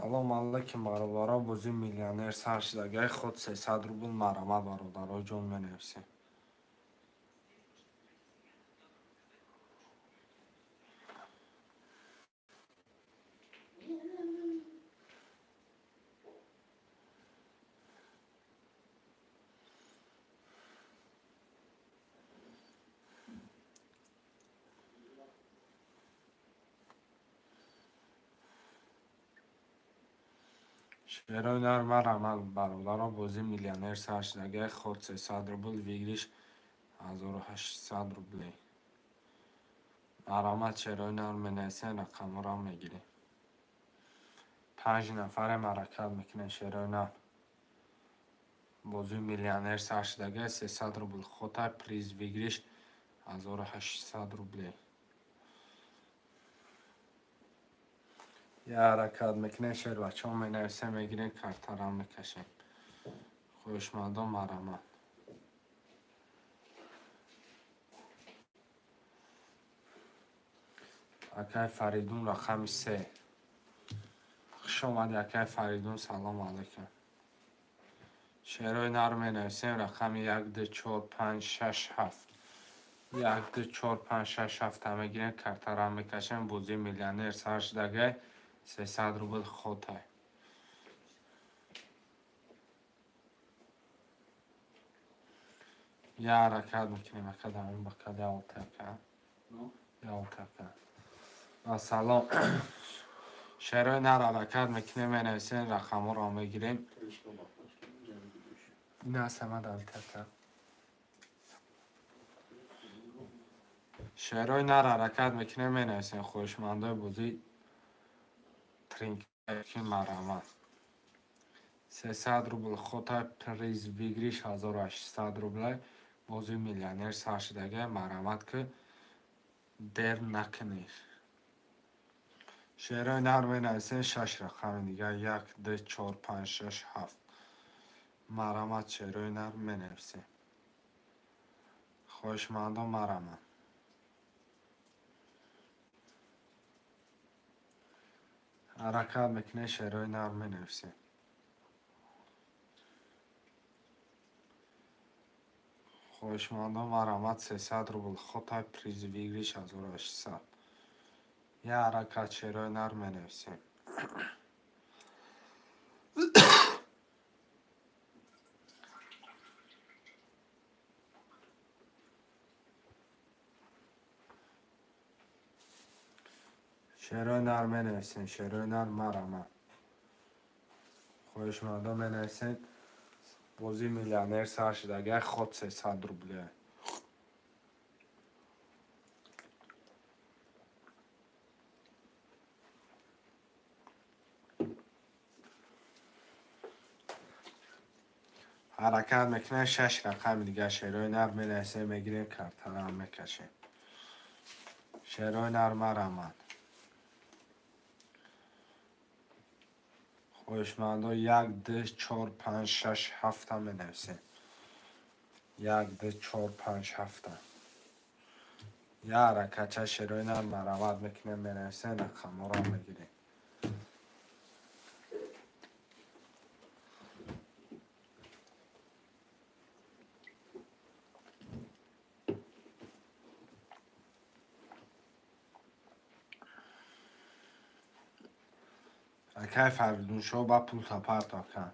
Салом алейкум, бародаро. Бозии миллионер сар шудагай, ход 300 рубл марҳамат, бародаро, ҷон менависем. Шерои нар марҳамат, бародаро. Бозии миллионер сар шудагай, ход 300 рубл, выигрыш 1800 рублей. Марҳамат, шерои нар менависем, рақамҳоро мегирем. 5 нафарем ҳаракат мекунем, шерои нар. Бозии миллионер сар шудагай, 300 рубл хота, приз выигрыш 1800 рублей. Я ҳаракат мекунем, шербачаҳо менависем, мегирем, картара мекашем. Хоҳишмандон марҳамат. Акай Фаридун рақами 3. Хуш омадӣ, акай Фаридун, салом алейкум. Шерои нар менависем, рақами 1 2 4 5 6 7. 1 2 4 5 6 7 мегирем, картара мекашем. Бозии миллионер сар шудагай, 300 рубл хотай. Я ҳаракат мекунем, ака давом бака ялтака. Ялтака. Ва салом. Шерои нар ҳаракат мекунем, менависем, рақамҳоро мегирем. Ина сама далтака. Шерои нар ҳаракат мекунем, менависем, хоҳишмандои бозӣ тринкаки марҳамат. 300 рубл хота, приз выигрыш 1800 рублей. Бозии миллионер сар шудагай, марҳамат ки дер накунед. Шерои нар менависем, 6 рақами дигар 1 2 4 5 6 7. Марҳамат, шерои нар менависем. Хоҳишмандон марҳамат. Ҳаракат мекунем, шерои нар менависем. Хоҳишмандон марҳамат, 300 рубл хотай, приз выигрыш 1800. Я ҳаракат, шерои нар менависем. Шерои нар менависем, шерои нар марҳамат. Хоҳишмандон менависем, бозии миллионер сар шудагай, ход 300 рублей. Ҳаракат мекунем, 6 рақами дигар шерои нар менависем, мегирем, картара мекашем. Шерои нар марҳамат. Хоҳишмандо 1 2 4 5 6 7 менависем. 1 2 4 5 7. Я ҳаракатча, шерои нар марҳамат мекунем, менависем, рақамҳоро мегирем. Акай Фаридуншоҳ ба пул тапарто ака.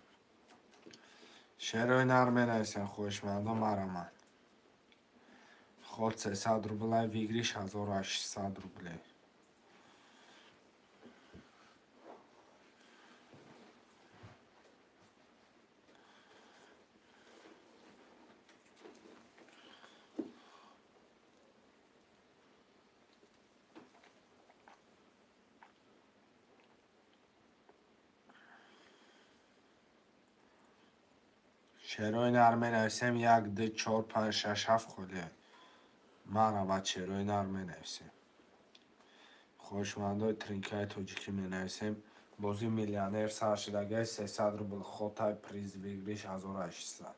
Шерои нар менависем, хоҳишмандон марҳамат. Ход 300 рублей, выигрыш 1800 рублей. Шерои нар менависем, 1 2 4 5 6 7 холия. Марҳамат, шерои нар менависем. Хоҳишмандои тринкаи тоҷикӣ менависем. Бозии миллионер сар шудагай, 300 рубл хотай, приз выигрыш 1800.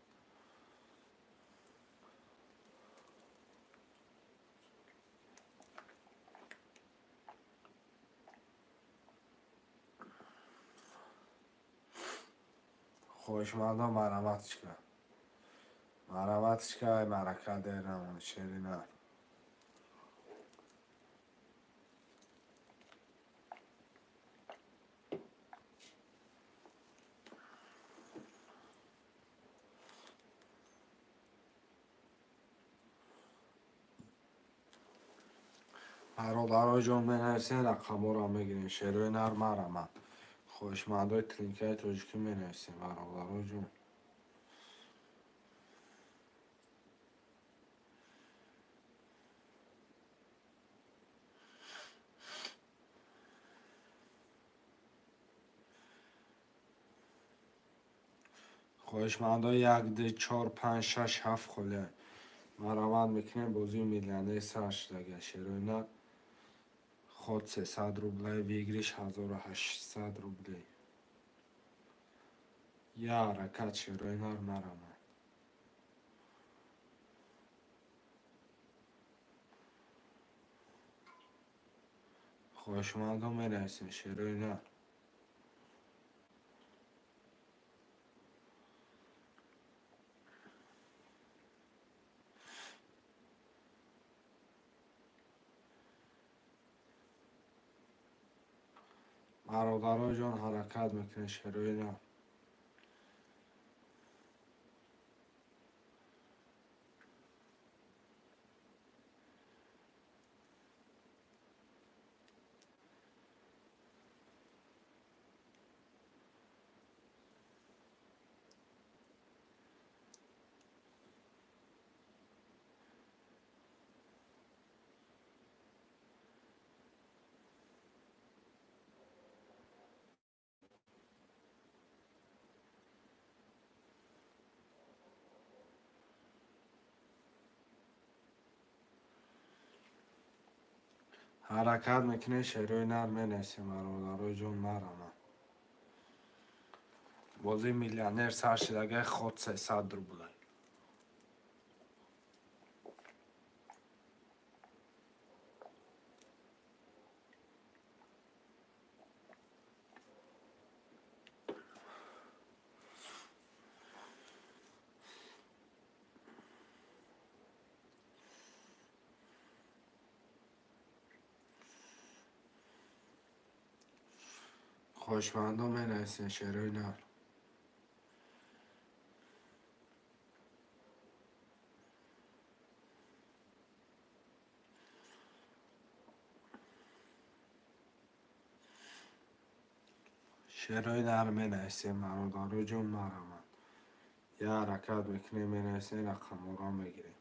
Хоҳишмандон мараматчика. Мараматчика ай марака дер намон шери нар. Бародаро ҷон менависен, рақамҳоро мегирем. Шерои нар марамад. Хоҳишмандои клиникаи тоҷикӣ менависем, бародаро ҷон. Хоҳишмандои 1, 2, 4, 5, 6, 7 холия. Марамад мекунем, бозии миллионер сар шудага. Шерои нар ход 300 рублей, выигрыш 1800 рублей. Я ҳаракат шерои нар марамад. Хоҳишмандон менависем шерои нар. Бародаро ҷон ҳаракат мекунем шерои нар. Ҳаракат мекунем, шерои нар менависем, бародаро ҷон марамад. Бозии миллионер сар шудага, ход 300 рублей. Хоҳишмандон менависем шерои нар. Шерои нар менависем, бародаро ҷон марамад. Я ҳаракат мекунем, менависем, рақамҳоро мегирем.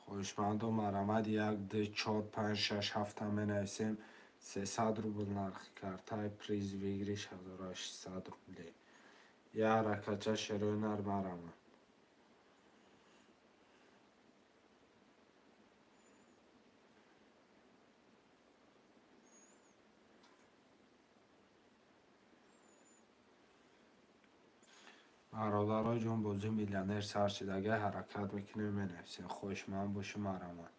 Хоҳишмандон марамад 1, 2, 4, 5, 6, 7 менависем. 300 рубл нархи картаи, приз выигрыш 1800 рублей. Я ҳаракатча шерои нар марамад. Бародаро ҷон бозии миллионер сар шудага, ҳаракат мекунем, менависем. Хоҳишманд бошӣ марамад.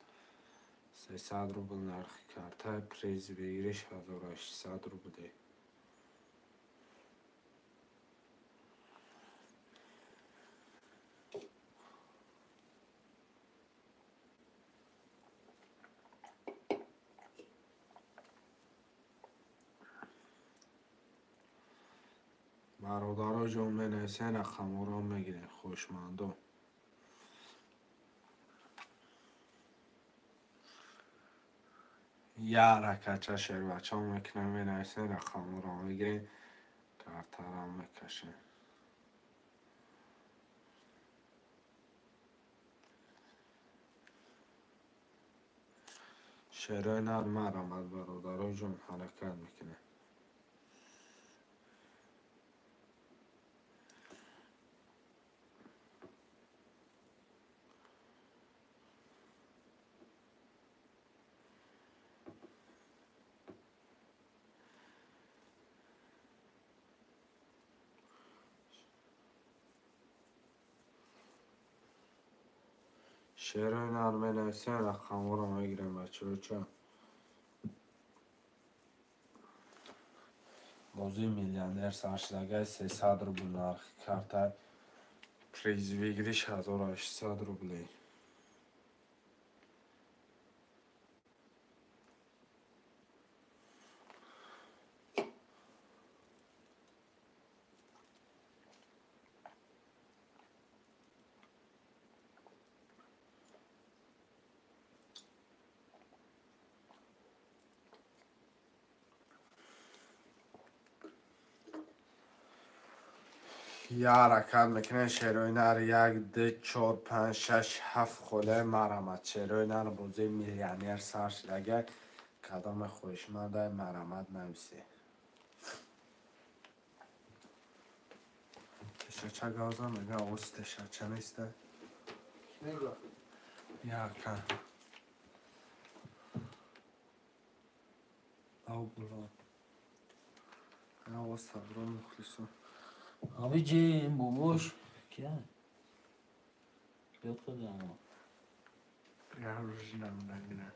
300 рубл нархи карта, приз выигрыш 1800 рублей. Бародаро ҷон менависен, рақамҳоро мегирем, хоҳишмандон. Я ҳаракатча шербачаҳо мекунем, менависем, рақамҳоро мегирем, картаро мекашем. Шерои нар марамад, бародаро ҷон ҳаракат мекунем. Шерои нар менависем, рақамҳоро мегирем, бачаҳо. Бозии миллионер сар шудагай 300 рубл нархи карта. Приз выигрыш 1800 рублей. Я ҳаракат мекунем шерои нар 1 2 4 5 6 7 холаи марамат. Шерои нар бозии миллионер сар шудагай. Кадоме хоҳишмандай марамат нависе. Тешача газа мега ос тешача неста. Яка. Ау була. Ау сабро мухлисо. Абиҷи ин бобош кия? Ёд кардам. Я рӯзи намдагина.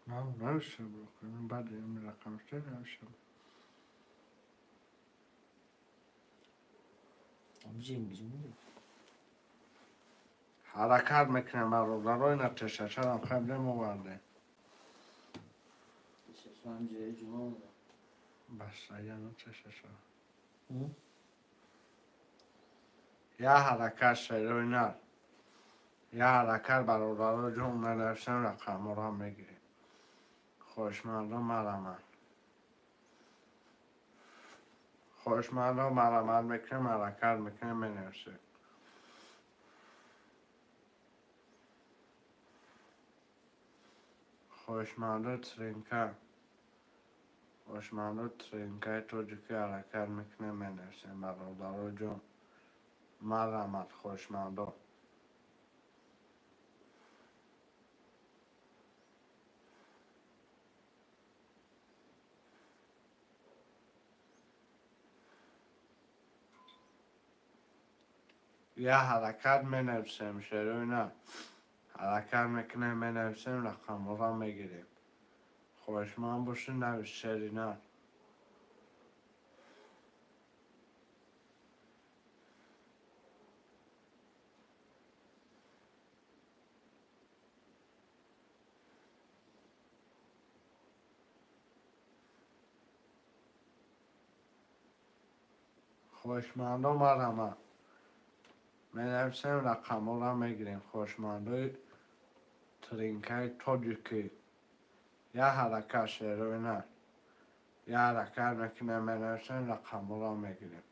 На, навиша бро. Баъд ин рақамша навиша. Абиҷи ин биҷи. Ҳаракат мекунем бародаро, ина тешачарам хеле мовардем. Я ҳаракат шерои нар. Я ҳаракат бародаро ҷон менависем, рақамҳоро мегирем. Хоҳишмандо марамат. Хоҳишмандо марамат мекунем, ҳаракат мекунем, менависем. Хоҳишмандо тринка. Хоҳишмандо тринкаи тоҷикӣ ҳаракат мекунем, менависем бародаро ҷон. Марамат хоҳишмандо. Я ҳаракат менависем, шерои нар. Ҳаракат мекунем, менависем, рақамҳоро мегирем. Хоҳишманд бошед, навис шери нар. Хоҳишмандо марамат. Менависем, рақамҳоро мегирем. Хоҳишмандои тринкаи тоҷикӣ. Я ҳаракат шерои нар. Я ҳаракат мекунем, менависем, рақамҳоро мегирем.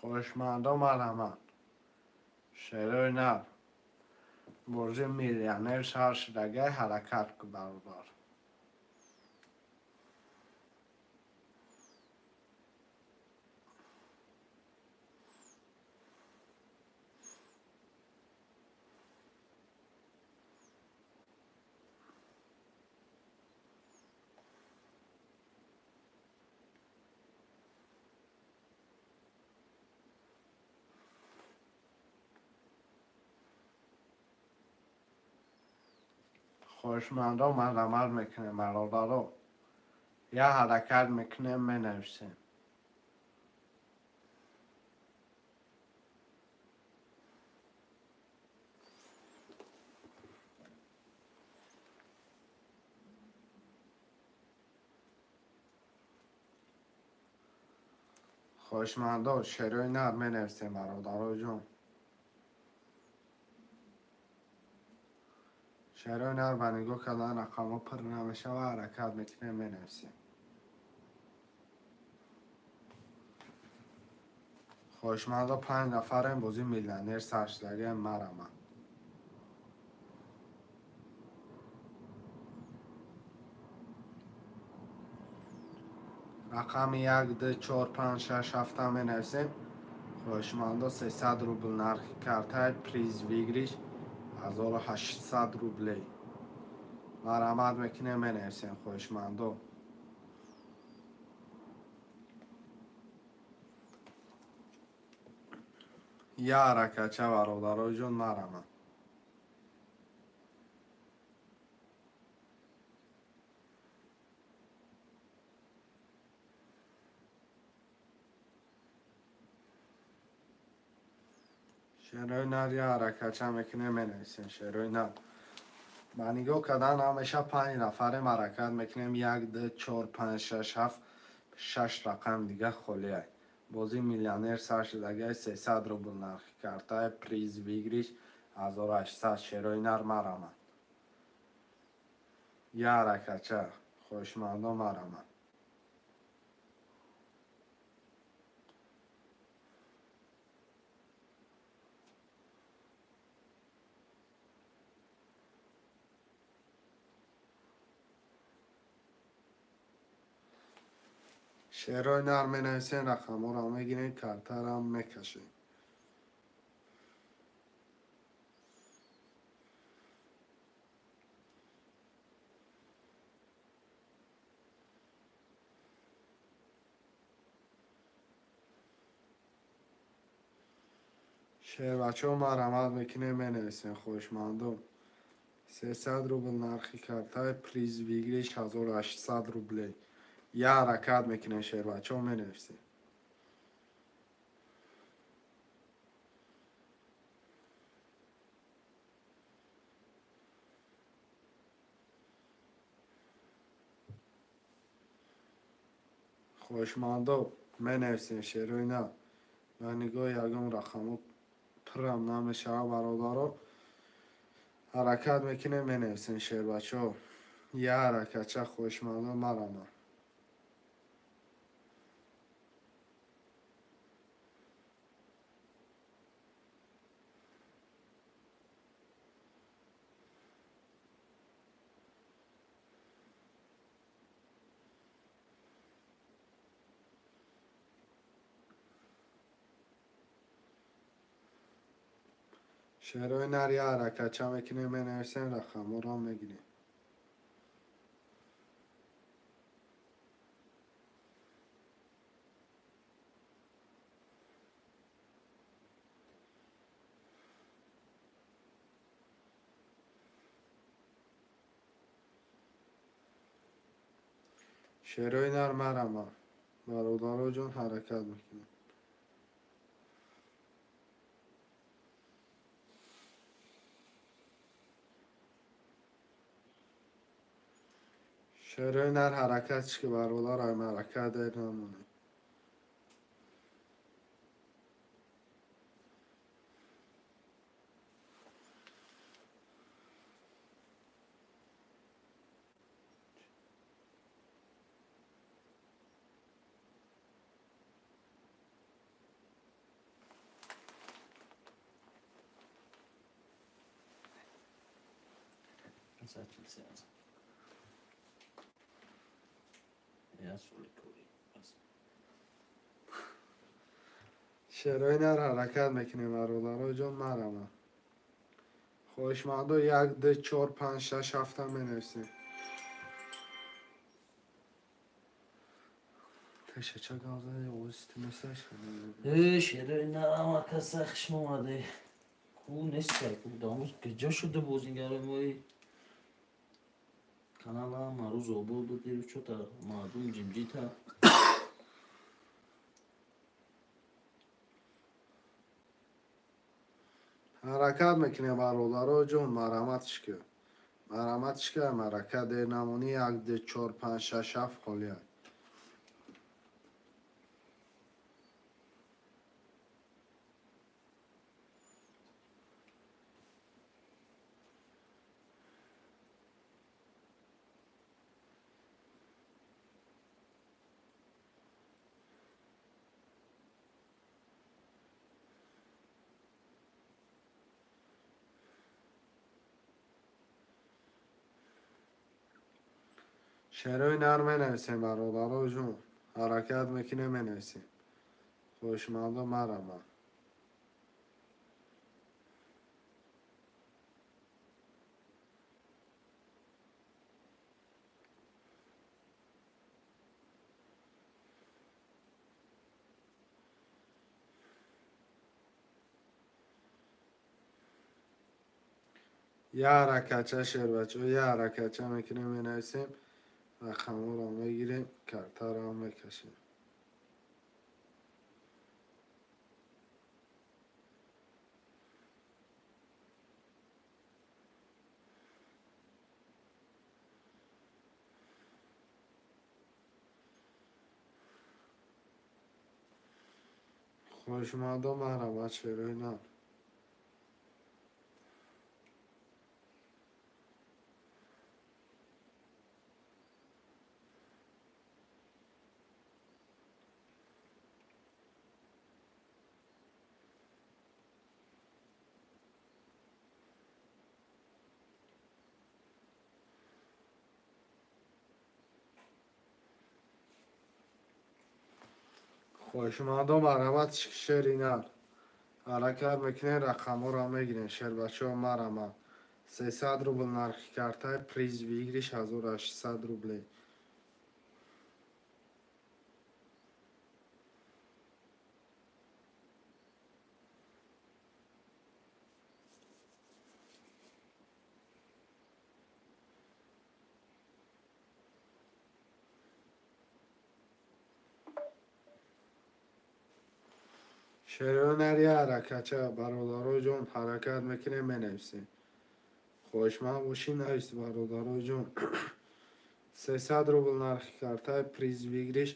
Хоҳишмандо марамат. Шерои нар. Бозии миллионер сар шудагай, ҳаракат ку бародар. Хоҳишмандо марамат мекунем бародаро. Я ҳаракат мекунем, менависем. Хоҳишмандо шерои нар менависем бародаро ҷон. Шерои нар ба нигоҳ кардан рақамҳо пур намешава, ҳаракат мекунем, менависем. Хоҳишмандо 5 нафарем, бозӣ миллионер сар шудагиам, марама. Рақами 1, 2, 4, 5, 6, 7 менависем. Хоҳишмандо 300 рубл нархи картай, приз выигрыш 1800 рублей. Марамат мекунем, менависем хоҳишмандо. Я ҳаракатча бародароҷон, марама. Шерои нар я ҳаракатча мекунем, менависем шерои нар. Ба нигоҳ кардан ҳамеша 5 нафарем ҳаракат мекунем. 1, 2, 4, 5, 6, 7, 6 рақам дига холиай. Бозӣ миллионер сар шудагиай, 300 рубл нархи картай, приз выигрыш 1800. Шерои нар марама. Я ҳаракатча хоҳишмандо марама. Шерои нар менависем, рақамҳоро мегирем, картарам мекашем. Шербачаҳо марҳамат мекунем, менависем хоҳишмандо. 300 рубл нархи картай, приз выигрыш 1800 рублей. Я ҳаракат мекунем, шербачаҳо менависем. Хоҳишмандо менависем шерои нар. Ба нигоҳи ягон рақамҳо пуррам намешавад бародаро. Ҳаракат мекунем, менависем шербачаҳо. Я ҳаракатча хоҳишмандо марама. Шерои нар я ҳаракатча мекунем, менависем, рақамҳоро мегирем. Шерои нар марама. Бародароҷон ҳаракат мекунем. Шерои нар ҳаракат чӣ ки бародар, ай ҳаракат дер намонед. Шерои нар ҳаракат мекунем бародароҷон, марама. Хоҳишмандо 1, 2, 4, 5, 6, 7 менависем. Теша ча гап зади, овози ту несташ? Шерои нар ама каса хушм омаде. Ку нестай, ку дамуз куҷо шуда бозингарои мои канала марӯз обод буд, дирӯз чота мардум ҷимҷита. Ҳаракат мекунем бародароҷон, марҳаматш ки. Марҳаматш ки, ҳаракат дер намонӣ. 1, 2, 4, 5, 6, 7 холиай. Шерои нар менависем, бародаро ҷон. Ҳаракат мекунем, менависем. Хоҳишмандо марама. Я ҳаракатча шербачо, я ҳаракатча мекунем, менависем, рақамҳоро мегирем, картаро мекашем. Хоҳишмандо марҳамат, шерои нар. Хоҳишмандо марҳамат, шери нар. Ҳаракат мекунем, рақамҳоро мегирем. Шербачаҳо марҳамат. 300 рубл нархи картаи, приз выигрыш 1800 рублей. Шерои нар я ҳаракатча, бародаро ҷон, ҳаракат мекунем, менависем. Хоҳишманд бошӣ, навис, бародаро ҷон. 300 рубл нархи картаи, приз выигрыш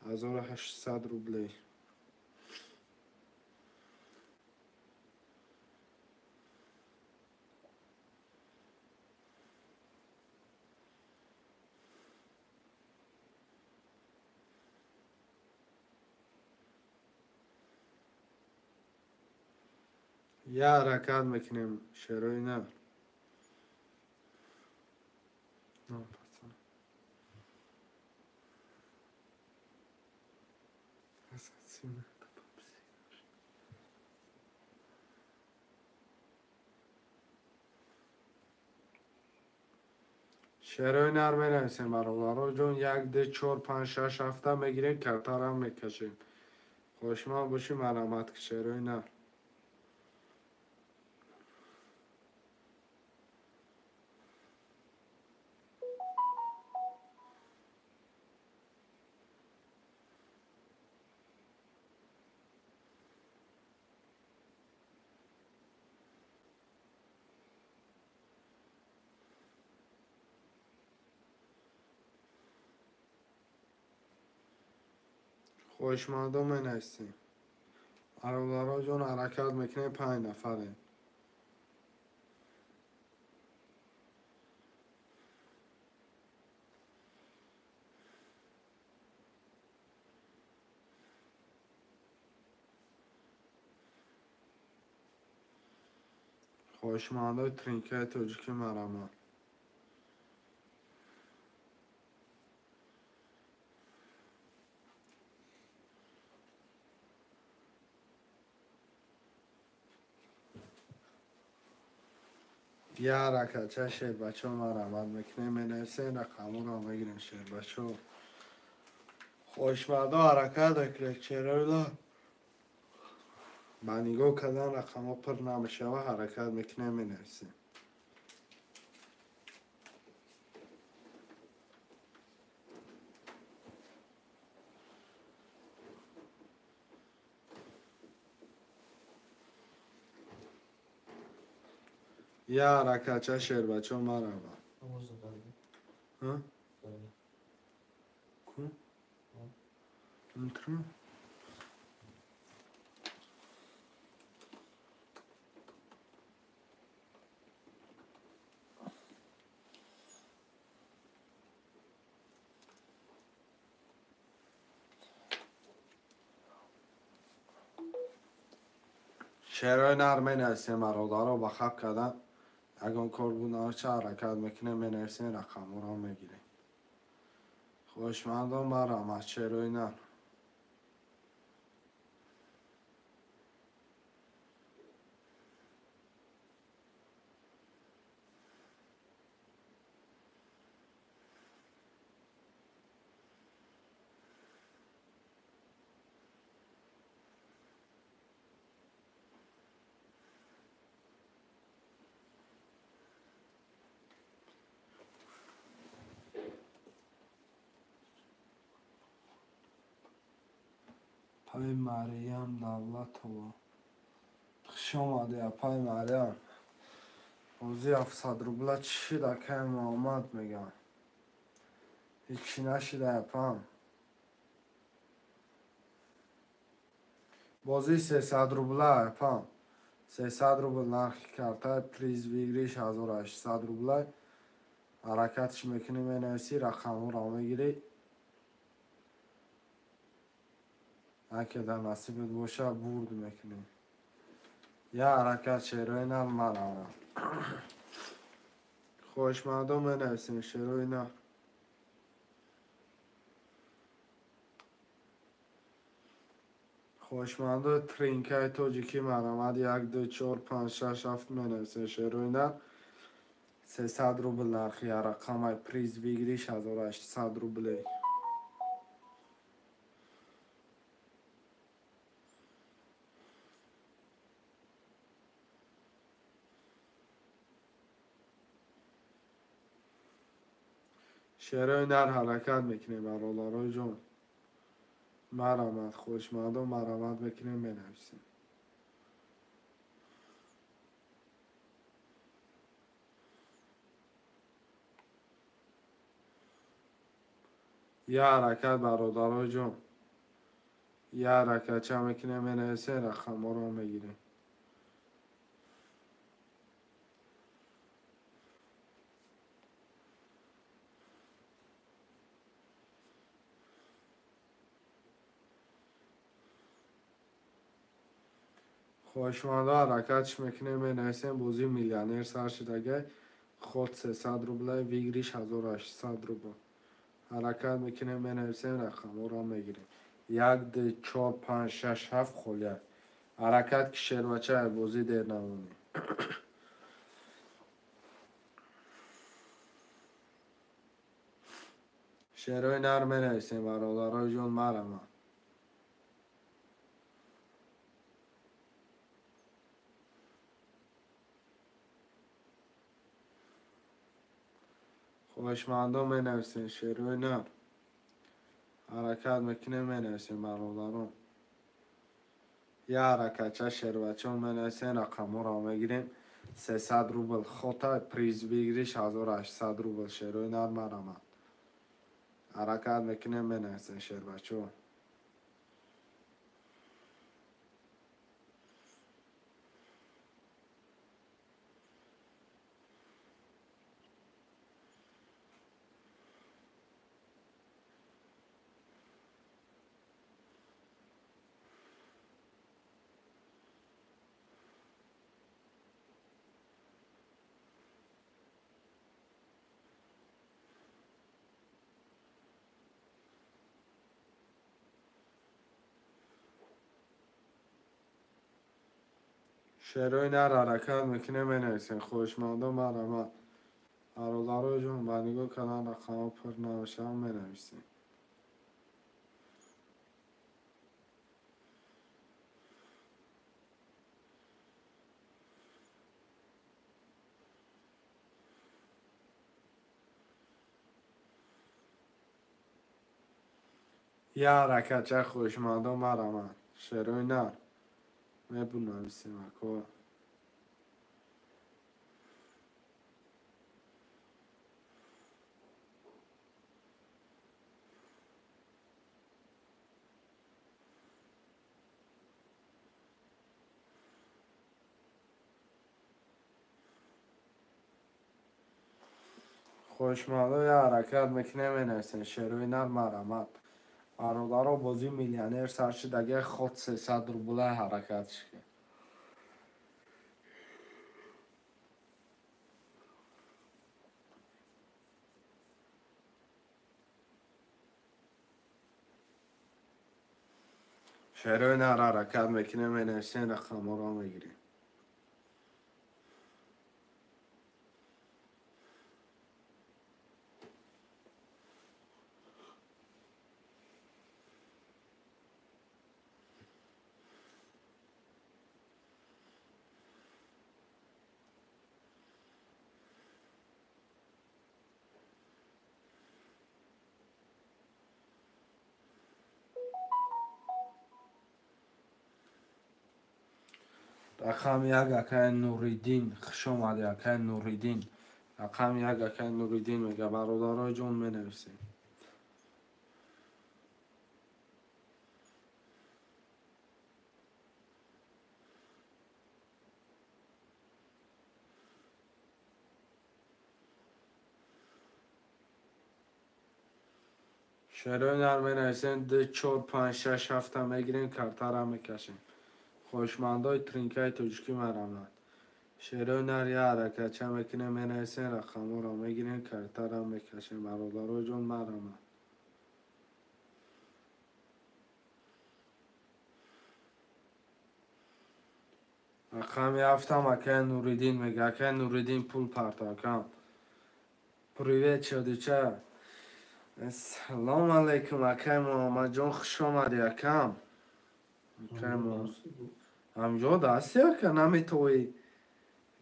1800 рублей. Я ҳаракат мекунем, шерои нар. Шерои нар менависем, бародаро ҷон. 1, 2, 4, 5, 6, 7 мегирем, картарам мекашем. Хоҳишманд бошӣ, марҳамат, шерои нар. Хоҳишмандо менависем. Бародаро ҷон, ҳаракат мекунем, 5 нафарем. Хоҳишмандои тринкаи тоҷикӣ марҳамат. Я ҳаракатча шербачо марҳамат мекунем, менависем, рақамҳоро мегирем, шербачо. Хоҳишмандо ҳаракат мекунем, шерои нар. Ба нигоҳ кардан рақамҳо пур намешава, ҳаракат мекунем, менависем. Я ҳаракатча шербачо марҳамат. Шерои нар менависем, бародаро, ба хаб кардан ягон кор буд, ча ҳаракат мекунем, менависем, рақамҳоро мегирем. Хоҳишмандон марҳамат, шерои нар. Пай Мариям Давлатова. Хуш омадӣ, апай Мариям. Бозии 700 рубла чӣ шид, акай Муҳаммад мегӯям. Ҳеҷ нашида, апам. Бозии 300 рубла, апам. 300 рубл нархи карта, приз выигрыш 1800 рубла. Ҳаракатш мекунӣ, менависӣ, рақамҳоро мегирӣ. Аке дар насибат боша, бурд мекунӣ. Я ҳаракат шерои нар маравам. Хоҳишмандон менависем шерои нар. Хоҳишмандо тринкаи тоҷикӣ марамад 1 2 4 5 6 7 менависем шерои нар. 300 рубл нархи рақамай, приз выигрыш 1800 рублей. Шерои нар ҳаракат мекунем, бародарои ҷон. Марҳамат, хоҳишмандон марҳамат мекунем, менависем. Я ҳаракат, бародарои ҷон. Я ҳаракатча мекунем, менависем, рақамҳоро мегирем. Хоҳишмандо ҳаракатш мекунем, менависем, бозии миллионер сар шудагай, ход 300 рублай, выигрыш 1800 рубл. Ҳаракат мекунем, менависем, рақамҳоро мегирем. 1 2 4 5 6 7 холия. Ҳаракат ки шербача, бозӣ дер намонӣ. Шерои нар менависем, бародарои ҷон, марҳамат. Хоҳишмандон менависем шерои нар. Ҳаракат мекунем, менависем, бародарон. Я ҳаракатча шербачаон менависем, рақамҳоро мегирем. 300 рубл хота, приз выигрыш 1800 рубл. Шерои нар марҳамат. Ҳаракат мекунем, менависем шербачаон. Шерои нар ҳаракат мекунем, менависем. Хоҳишмандон марҳамат. Бародарои ҷон, ба нигоҳ кардан рақамҳо пур набошанд, менависем. Я ҳаракатча хоҳишмандон марҳамат. Шерои нар мебунависем, ако. Хоҳишмандо я ҳаракат мекунем, менависем шерои нар марҳамат. Бародаро, бозии миллионер сар шудагай, ход 300 рубла ҳаракат шуд. Шерои нар ҳаракат мекунем, менависем, рақамҳоро мегирем. Рақами як акай Нуриддин, хуш омадӣ акай Нуриддин. Рақами як акай Нуриддин мега, бародарои ҷон менависем. Шерои нар менависем, 2 4 5 6 7 мегирем, картара мекашем. Хоҳишмандои тринкаи тоҷикӣ марамад. Шерои нар я ҳаракатча мекунем, менависем, рақамҳоро мегирем, картара мекашем. Бародарои ҷон марамад. Рақами ҳафтам акай Нуриддин мега. Акай Нуриддин пул парто акам. Привет, шодича. Ассалому алайкум, акай Муҳаммадҷон, хуш омадӣ акам. Акай Муҳаммад. Ҳамҷо дасти ака наметовӣ.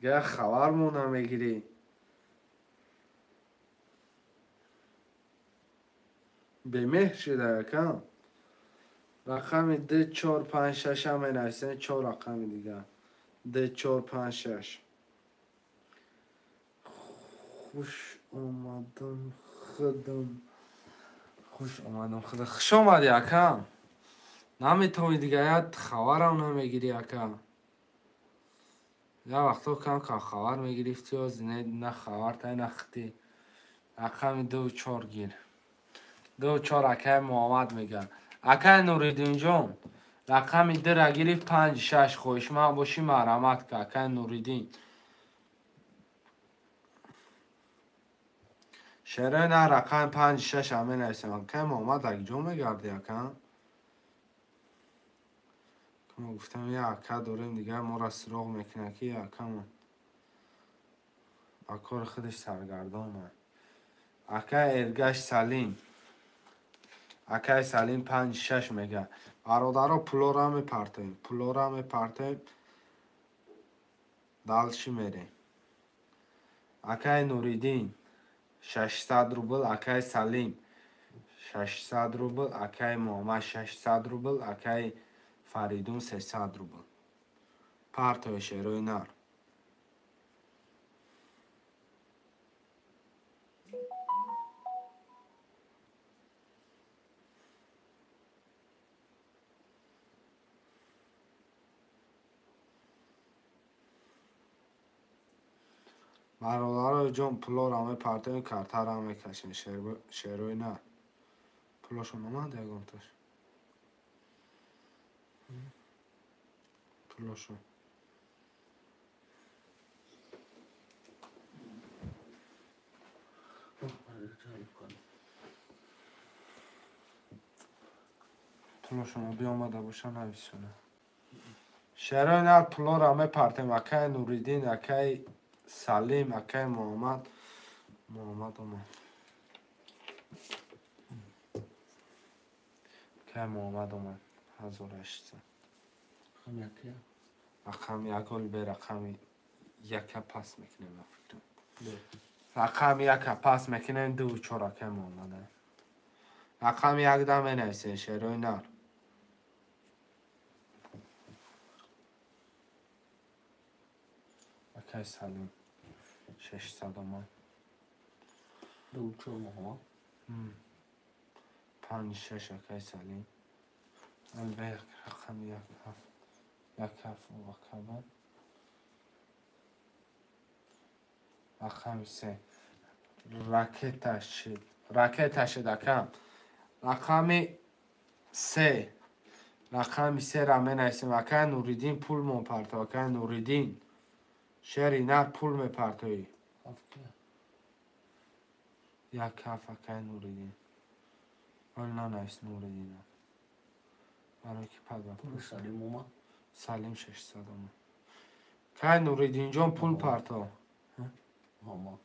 Га хабармо намегирӣ. Бемеҳр шуда акам. Рақами 2 4 5 6 ҳам менависем, 4 рақами дигар. 2 4 5 6. Хуш омадам худам. Хуш омадам худам. Хуш омадӣ акам. Наметавонӣ дигар, як хабарам намегирӣ ака. Як вақто кам-кам хабар мегирифтӣ, на хабар тай на хитӣ. Рақами 2 4 гир. 2 4 акай Муҳаммад мега. Акай Нуриддинҷон, рақами 2-ра гирифт 5 6 хоҳишманд бошӣ марҳамат ка, акай Нуриддин. Шерои на рақами 5 6 ҳам менависем. Акай Муҳаммад ак ҷо мегардӣ ака? Мо гуфтам як ака дорем, дигар моро суроғ мекунад ки акамон ба кори худаш саргардон аст. Акай Эргаш Салим, акай Салим 5 6 мега. Бародаро пулора мепартоем, пулора мепартоем, далши мерем. Акай Нуриддин 600 рубл, акай Салим 600 рубл, акай Муҳаммад 600 рубл, акай Фаридун 300 рубл. Партои шерои нар. Бародарои ҷон, пулоро мепартоем, картаро мекашем. Шерои нар. Пулошон омад ягонташ? Пулошон. Пулошон биомада боша нависона. Шерои нар пулоро мепартем. Акай Нуриддин, акай Салим, акай Муҳаммад. Муҳаммад омад. Акай Муҳаммад омад. 1800. Рақами як оли бе рақами яка пас мекунем, ба фикрам. Рақами яка пас мекунем, 2 4 акай Муҳаммад. Рақами як да менависем, шерои нар. Акай Салим 600 омад. 2 4 Муҳаммад. 5 6 акай Салим. Албе рақами 1 7 1 7 вакабад. Рақами 3 ракета шид. Ракета шид акам. Рақами 3. Рақами 3-ра менависем. Акай Нуриддин пул мепартов. Акай Нуриддин. Шери нар пул мепартоӣ. 1 7 акай Нуриддин. Ол нанавис Нуриддин. Барои ки пад вопрос. Салим омад. Салим 600 омад. Кай Нуриддинҷон пул парто? Омад.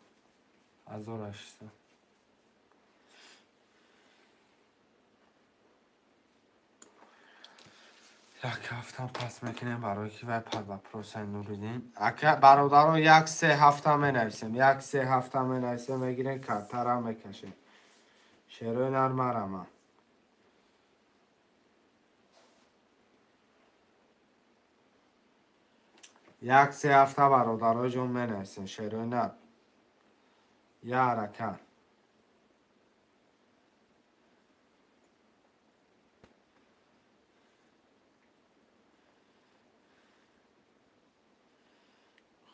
1800. Як ҳафтам пас мекунем барои ки вай пад вопросай Нуриддин. Ака бародаро 1-3 ҳафта менависем. 1-3 ҳафта менависем, мегирем картара мекашем. Шерои нар марама. 1-3 ҳафта бародаро ҷон менависем. Шерои нар. Я ҳаракат.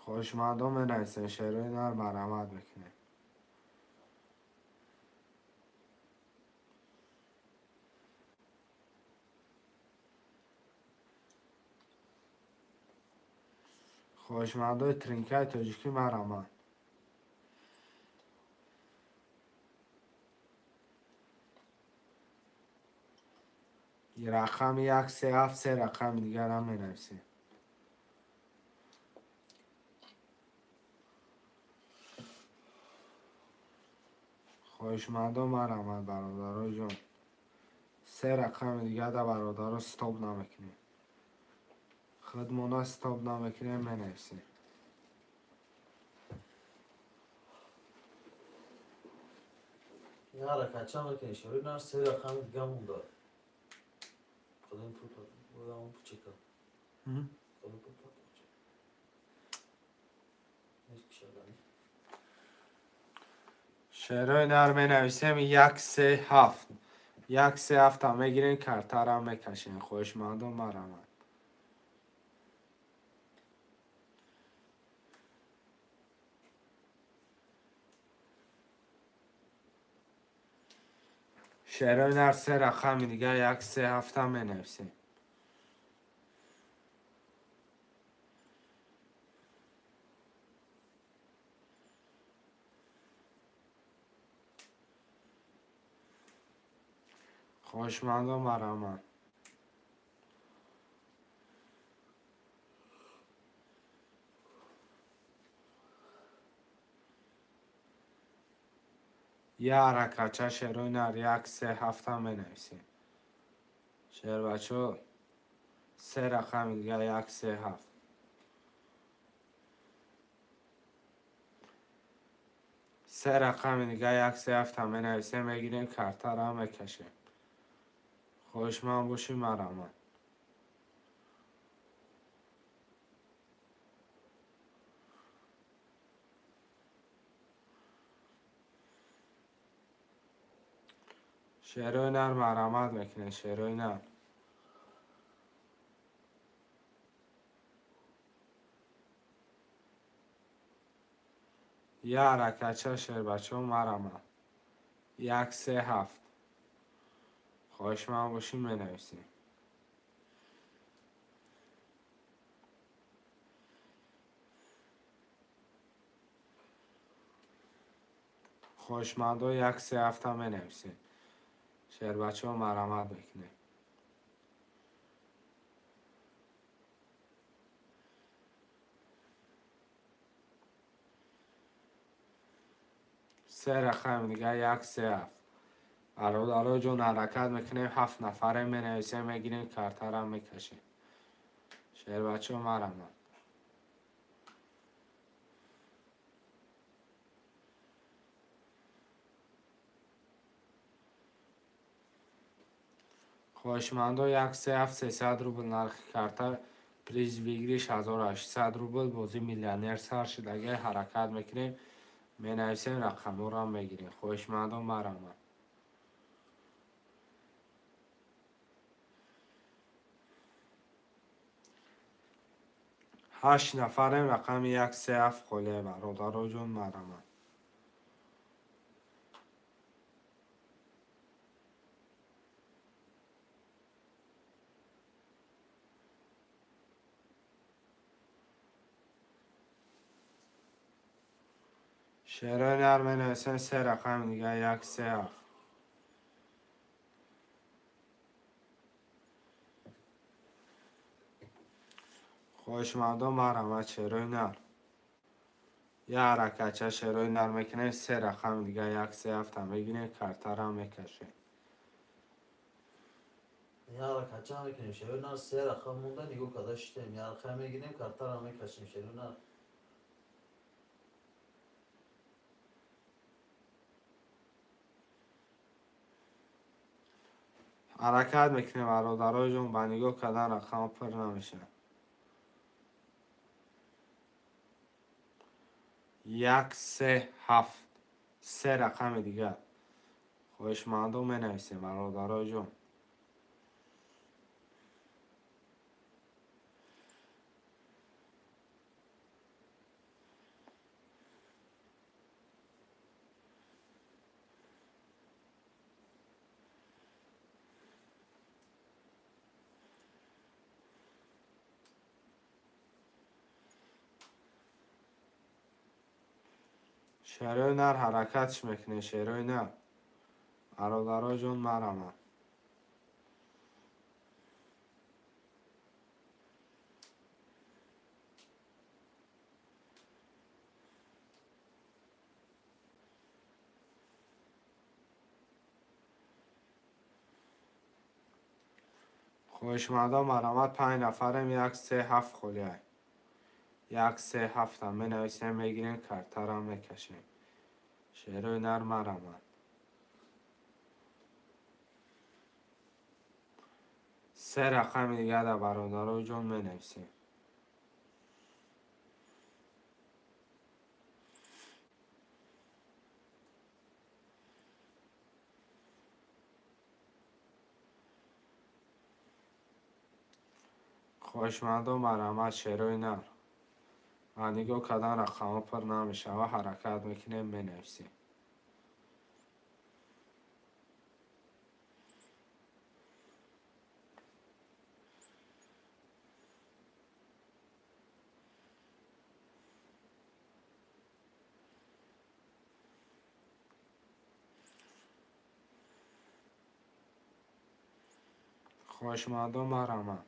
Хоҳишмандон менависем, шерои нар марҳамат мекунем. Хоҳишмандои тринкаи тоҷикӣ марҳамат. Рақами 1 3 7 3 рақами дигарам менависем. Хоҳишмандон марҳамат бародаро ҷон. 3 рақами дигар да бародаро стоп намекунем. Худмона стоп намекунем, менависем. Я ҳаракатча мекунем, шерои нар 3 рақами дига монда. Худам пул худам пучика. Худам пул пучика. Нест кишадани. Шерои нар менависем 1 3 7. 1 3 7 мегирем, картара мекашем. Хоҳишмандон марҳамат. Шерои нар 3 рақами дигар 1 3 7 менависем. Хоҳишмандон марҳамат. Я ҳаракатча шерои нар 1 3 7 менависем. Шербачо 3 рақами дигар 1 3 7. 3 рақами дигар 1 3 7 менависем, мегирем, картара мекашем. Хоҳишманд бошӣ марҳамат. Шерои нар марҳамат мекунем, шерои нар. Я ҳаракатча шербачо марҳамат. 1 3 7. Хоҳишманд бошӣ менависем. Хоҳишмандо 1 3 7 менависем. Шербачо марҳамат мекунем. 3 рақами дигар 1 3 7. Бародаро ҷон ҳаракат мекунем, 7 нафаре менависем, мегирем, картара мекашем. Шербачо марҳамат. Хоҳишмандо 1 3 7 300 рубл нархи карта, приз выигрыш 1800 рубл, бозӣ миллионер сар шудагӣ ҳаракат мекунем, менависем, рақамҳоро мегирем. Хоҳишмандо марҳамат. 8 нафарем, рақами 1 3 7 холе бародаро ҷон марҳамат. Шерои нар менависем 3 рақами дигар 1 3 7. Хоҳишмандон марҳамат, шерои нар. Як ҳаракатча шерои нар мекунем, се рақами дига як се ҳафта мегирем, картара мекашем. Як ҳаракатча мекунем, шерои нар се рақам монда, нигоҳ карда шитем. Як рақам мегирем, картара мекашем, шерои нар. Ҳаракат мекунем, бародарои ҷон, ба нигоҳ кардан рақам пур намешавад. 1 3 7 се рақами дигар. Хоҳишмандон менависем, бародарои ҷон. Шерои нар ҳаракатш мекунем, шерои нар. Бародарои ҷон, марҳамат. Хоҳишмандон марҳамат, 5 нафарем, 1 3 7 холиай. 1 3 7 менависем, мегирем, картара мекашем. Шерои нар марҳамат. Се рақами дигар дар бародарои ҷон менависем. Хоҳишмандон марҳамат, шерои нар. Ва нигоҳ кардан рақамҳо пур намешавад, ҳаракат мекунем, менависем. Хоҳишмандон марҳамат.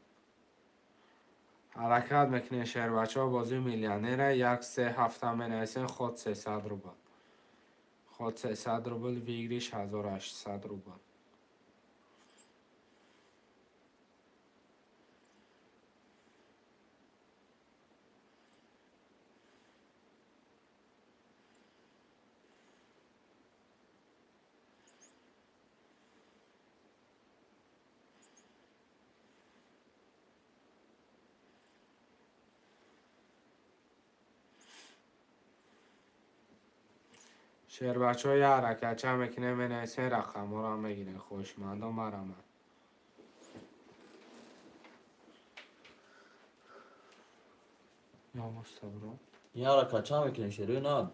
Ҳаракат мекунем, шербачаҳо, бозии миллионера 1 3 7 менависем, ход 300 рубл. Ход 300 рубл, выигрыш 1800 рубл. Шербачаҳо як ҳаракатча мекунем, менависем, рақамҳоро мегирем. Хоҳишмандон марҳамат. Як ҳаракатча мекунем, шерои нар.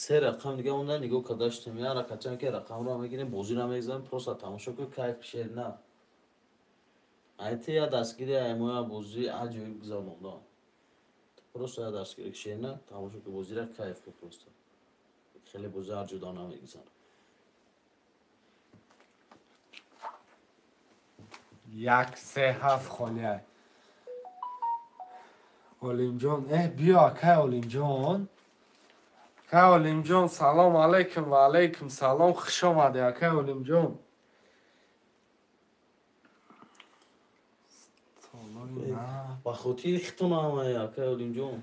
Се рақам дига монда, нигоҳ карда шитем. Як ҳаракатча мекунем, рақамро мегирем, бозиро мегзарем, просто тамошо кун, кайф шери нар. Айти я дастгири аймоя бозӣ аҷоиб гузаронда. Просто я дастгири шери нар, тамошо кун, бозиро кайф кун просто. Хеле бозӣ ҳар ҷудо намегузарад. 1 3 7 холиай. Олимҷон, биё акай Олимҷон. Акай Олимҷон, салом алейкум ва алейкум салом, хуш омадӣ акай Олимҷон. Ба хотири хитон омадӣ акай Олимҷон.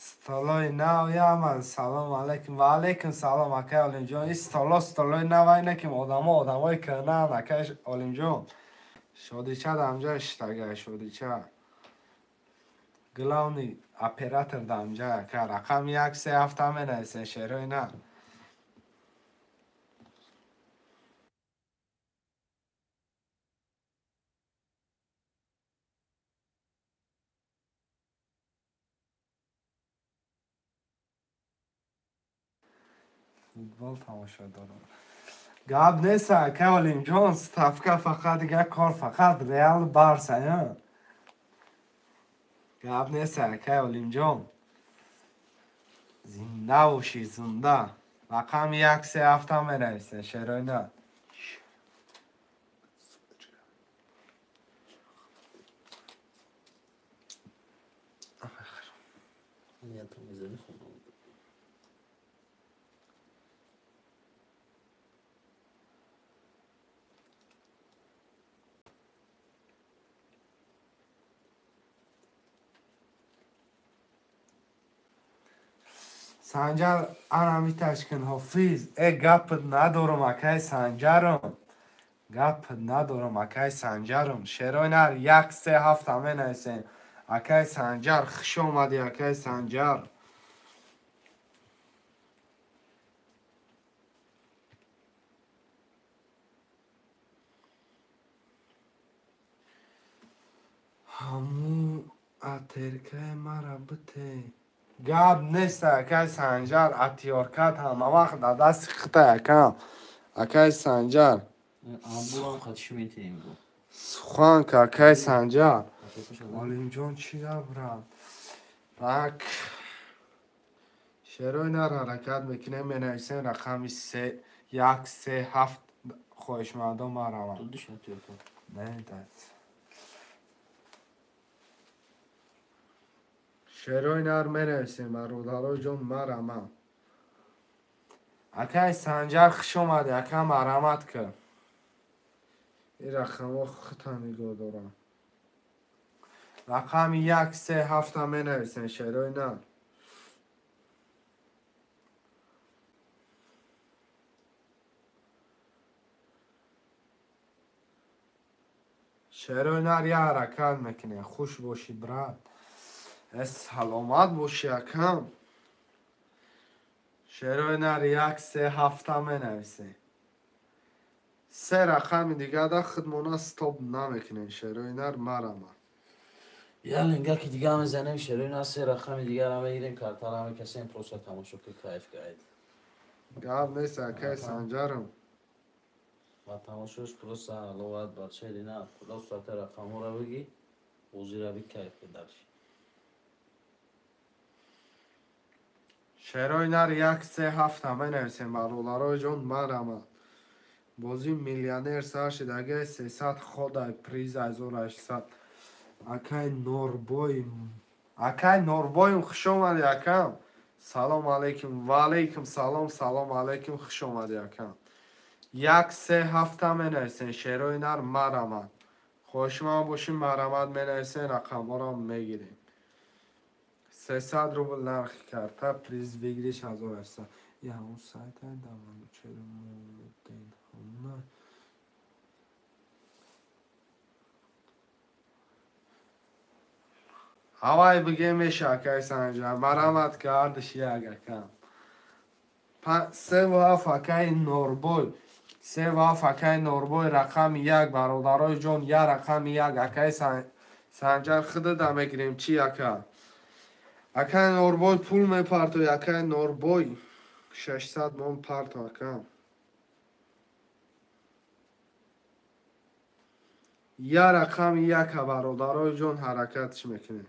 Столои нав яман, салом алейкум ва алейкум салом акай Олимҷон. Ин столо столои нав айна ки одамо одамои кӯҳнаанд акай Олимҷон. Шодича дамҷа иштага, шодича. Главный оператор дамҷа ака. Рақами 1 3 7 менависен, шерои нар. Футбол тамошо дорам. Гап нест ака Олимҷон, ставка фақат дигар кор, фақат Реал Барса. Гап нест ака Олимҷон. Зинда бошӣ, зинда. Рақами 1 3 7 менависен, шерои нар. Ниятам мезани хона. Санҷар анамиташ кун ҳофиз. Э гапат надорам акай Санҷарам. Гапат надорам акай Санҷарам. Шерои нар 1 3 7 менависем. Акай Санҷар хуш омадӣ акай Санҷар. Ҳамун атеркаи мара бите. Гап нест акай Санҷар, атиёркат ҳама вақт дар дасти хита акам. Акай Санҷар. Амбулам хатиши метиҳем. Суханка акай Санҷар. Олимҷон чӣ гап брат? Так. Шерои нар ҳаракат мекунем, менависем рақами 3 1 3 7 хоҳишмандон мараванд. Не, шерои нар менависем бародарои ҷон марамам. Акай Санҷар хуш омадӣ, ака марамат кун. Ин рақамҳо худта нигоҳ дорам. Рақами 1 3 7 менависем шерои нар. Шерои нар я ҳаракат мекунем. Хуш бошӣ брат. Саломат бошӣ акам. Шерои нар 1 3 7 менависем. Се рақами дигар худмона стоп намекунем. Шерои нар марама. Я ленга ки дига мезанем шерои нар се рақами дигар мегирем, картара мекашем, просто тамошо ки кайф кайд. Гап нест акай Санҷарам. Ва тамошош просто аловат бар шери нар. Просто рақамҳоро бигӣ, бозиро би кайф кидарш. Шерои нар 1 3 7 менависем бародарои ҷон марама. Бозии миллионер сар шид агай 300 ходай приз 1800. Акай Норбоим. Акай Норбоим хуш омадӣ акам. Салом алейкум. Ва алейкум салом, салом алейкум, хуш омадӣ акам. 1 3 7 менависем шерои нар марама. Хоҳишманд бошем марамат менависем, рақамҳоро мегирем. 300 рубл нархи карта, приз выигрыш 1800. Я ҳамун сайт айдаману чаро молоден ҳамуна. Ҳавай бигем меша акай Санҷар. Марамат кардиш як акам. 3 7 акай Норбой. 3 7 акай Норбой рақами 1 бародарои ҷон, я рақами 1 акай Санҷар худада мегирем чӣ ака? Акай Норбой пул мепартои, акай Норбой 600 мон парто акам. Я рақами 1 бародарои ҷон ҳаракатш мекунем.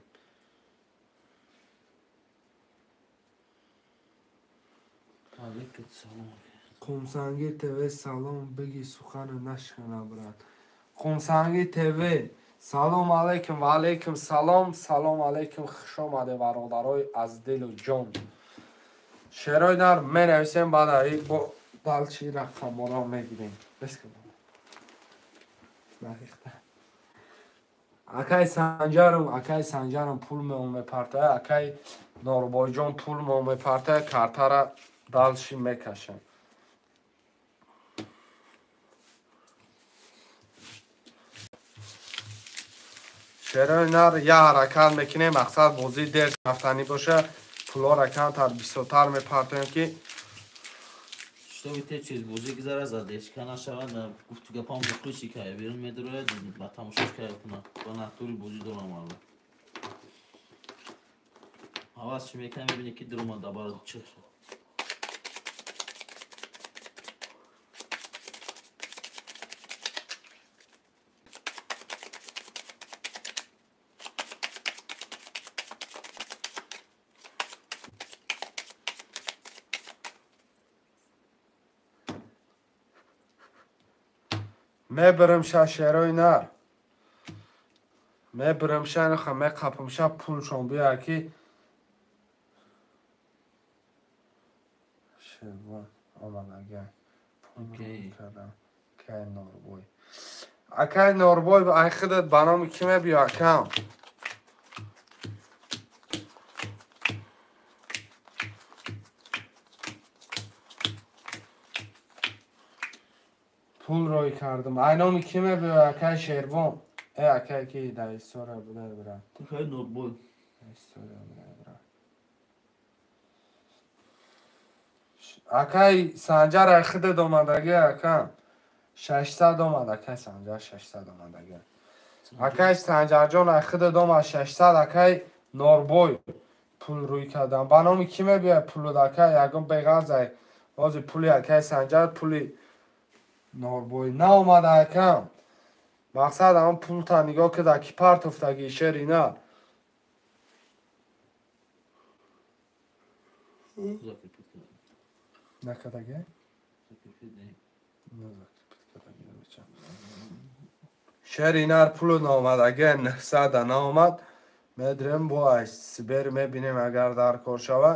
Қумсанги ТВ салом биги сухана нашкана брат. Қумсанги ТВ салом алейкум ва алейкум салом, салом алейкум, хуш омаде бародарои аз дилу ҷон. Шерои нар менависем, баъд бо далчи рақамҳоро мегирем. Акай Санҷарам, акай Санҷарам пул мепартояд, акай Норбойҷон пул мепартояд, картара далчи мекашем. Шерои нар я ҳаракат мекунем, мақсад бозии дер рафтанӣ боша, пулҳоро камтар бисёртар мепартоем ки Чтобы те чиз бозӣ гузара задечка нашавад, гуфту гапам мухлиси кай берун медарояд, ба тамошош кайф кунад. Ба натури бозӣ дорам алла. Ҳавас чӣ мекунам, мебинӣ ки дуромад дабар чиқ шуд. Мебарам ша шерои нар. Мебарам ша, меқапам ша пулшон бияр ки Шервон омадага. Пул кардам. Акай Норбой. Акай Норбой, ай худат ба номи ки мебиё, акам? Пул рой кардам. Ай номи ки мебиё, акай Шервон? Э, акай ки дар история буда, брат. Акай Норбой. История буда, брат. Акай Санҷар, ай худат омадаги, акам. 600 омад, акай Санҷар, 600 омадаги. Акай Санҷарҷон, ай худат омад 600, акай Норбой пул рӯй кардам. Ба номи ки мебиёяд пулут, акай? Ягон беғарз ай. Ҳозир пули акай Санҷар, пули Норбой наомада, акам. Мақсад ҳамон пулта нигоҳ кида, ки партофтаги шери на. Накадаги? Шери нар пулу наомад, агар 900 наомад, медрем бо ай Сибер мебинем, агар дар кор шава.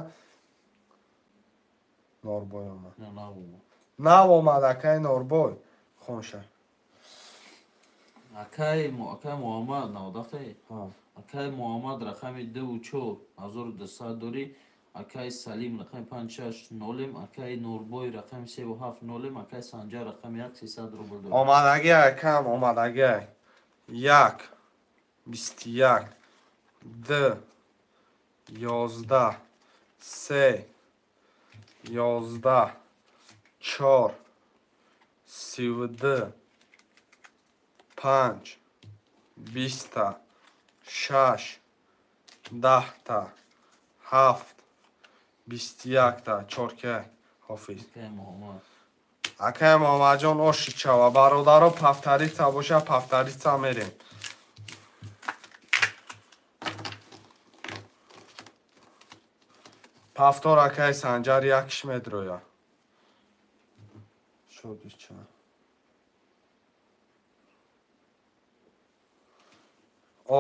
Норбой омад. Нав омад, акай Норбой. Хонша. Акай Муҳаммад навдафта? Акай Муҳаммад рақами 24 1200 дорӣ. Акай Салим рақами 560, акай Нурбой рақами 370, акай Санҷар рақами 1 300 рубл дорӣ. Омадаги акам, омадаги. 1 21 2 11 3 11 4 32 5 20 6 10 7 21 4 ҳофиз. Акай Муҳаммадҷон оши чава. Бародаро, пафтарица боша, пафтарица мерем. Пафтор акай Санҷар якш медроя. Шоди ча.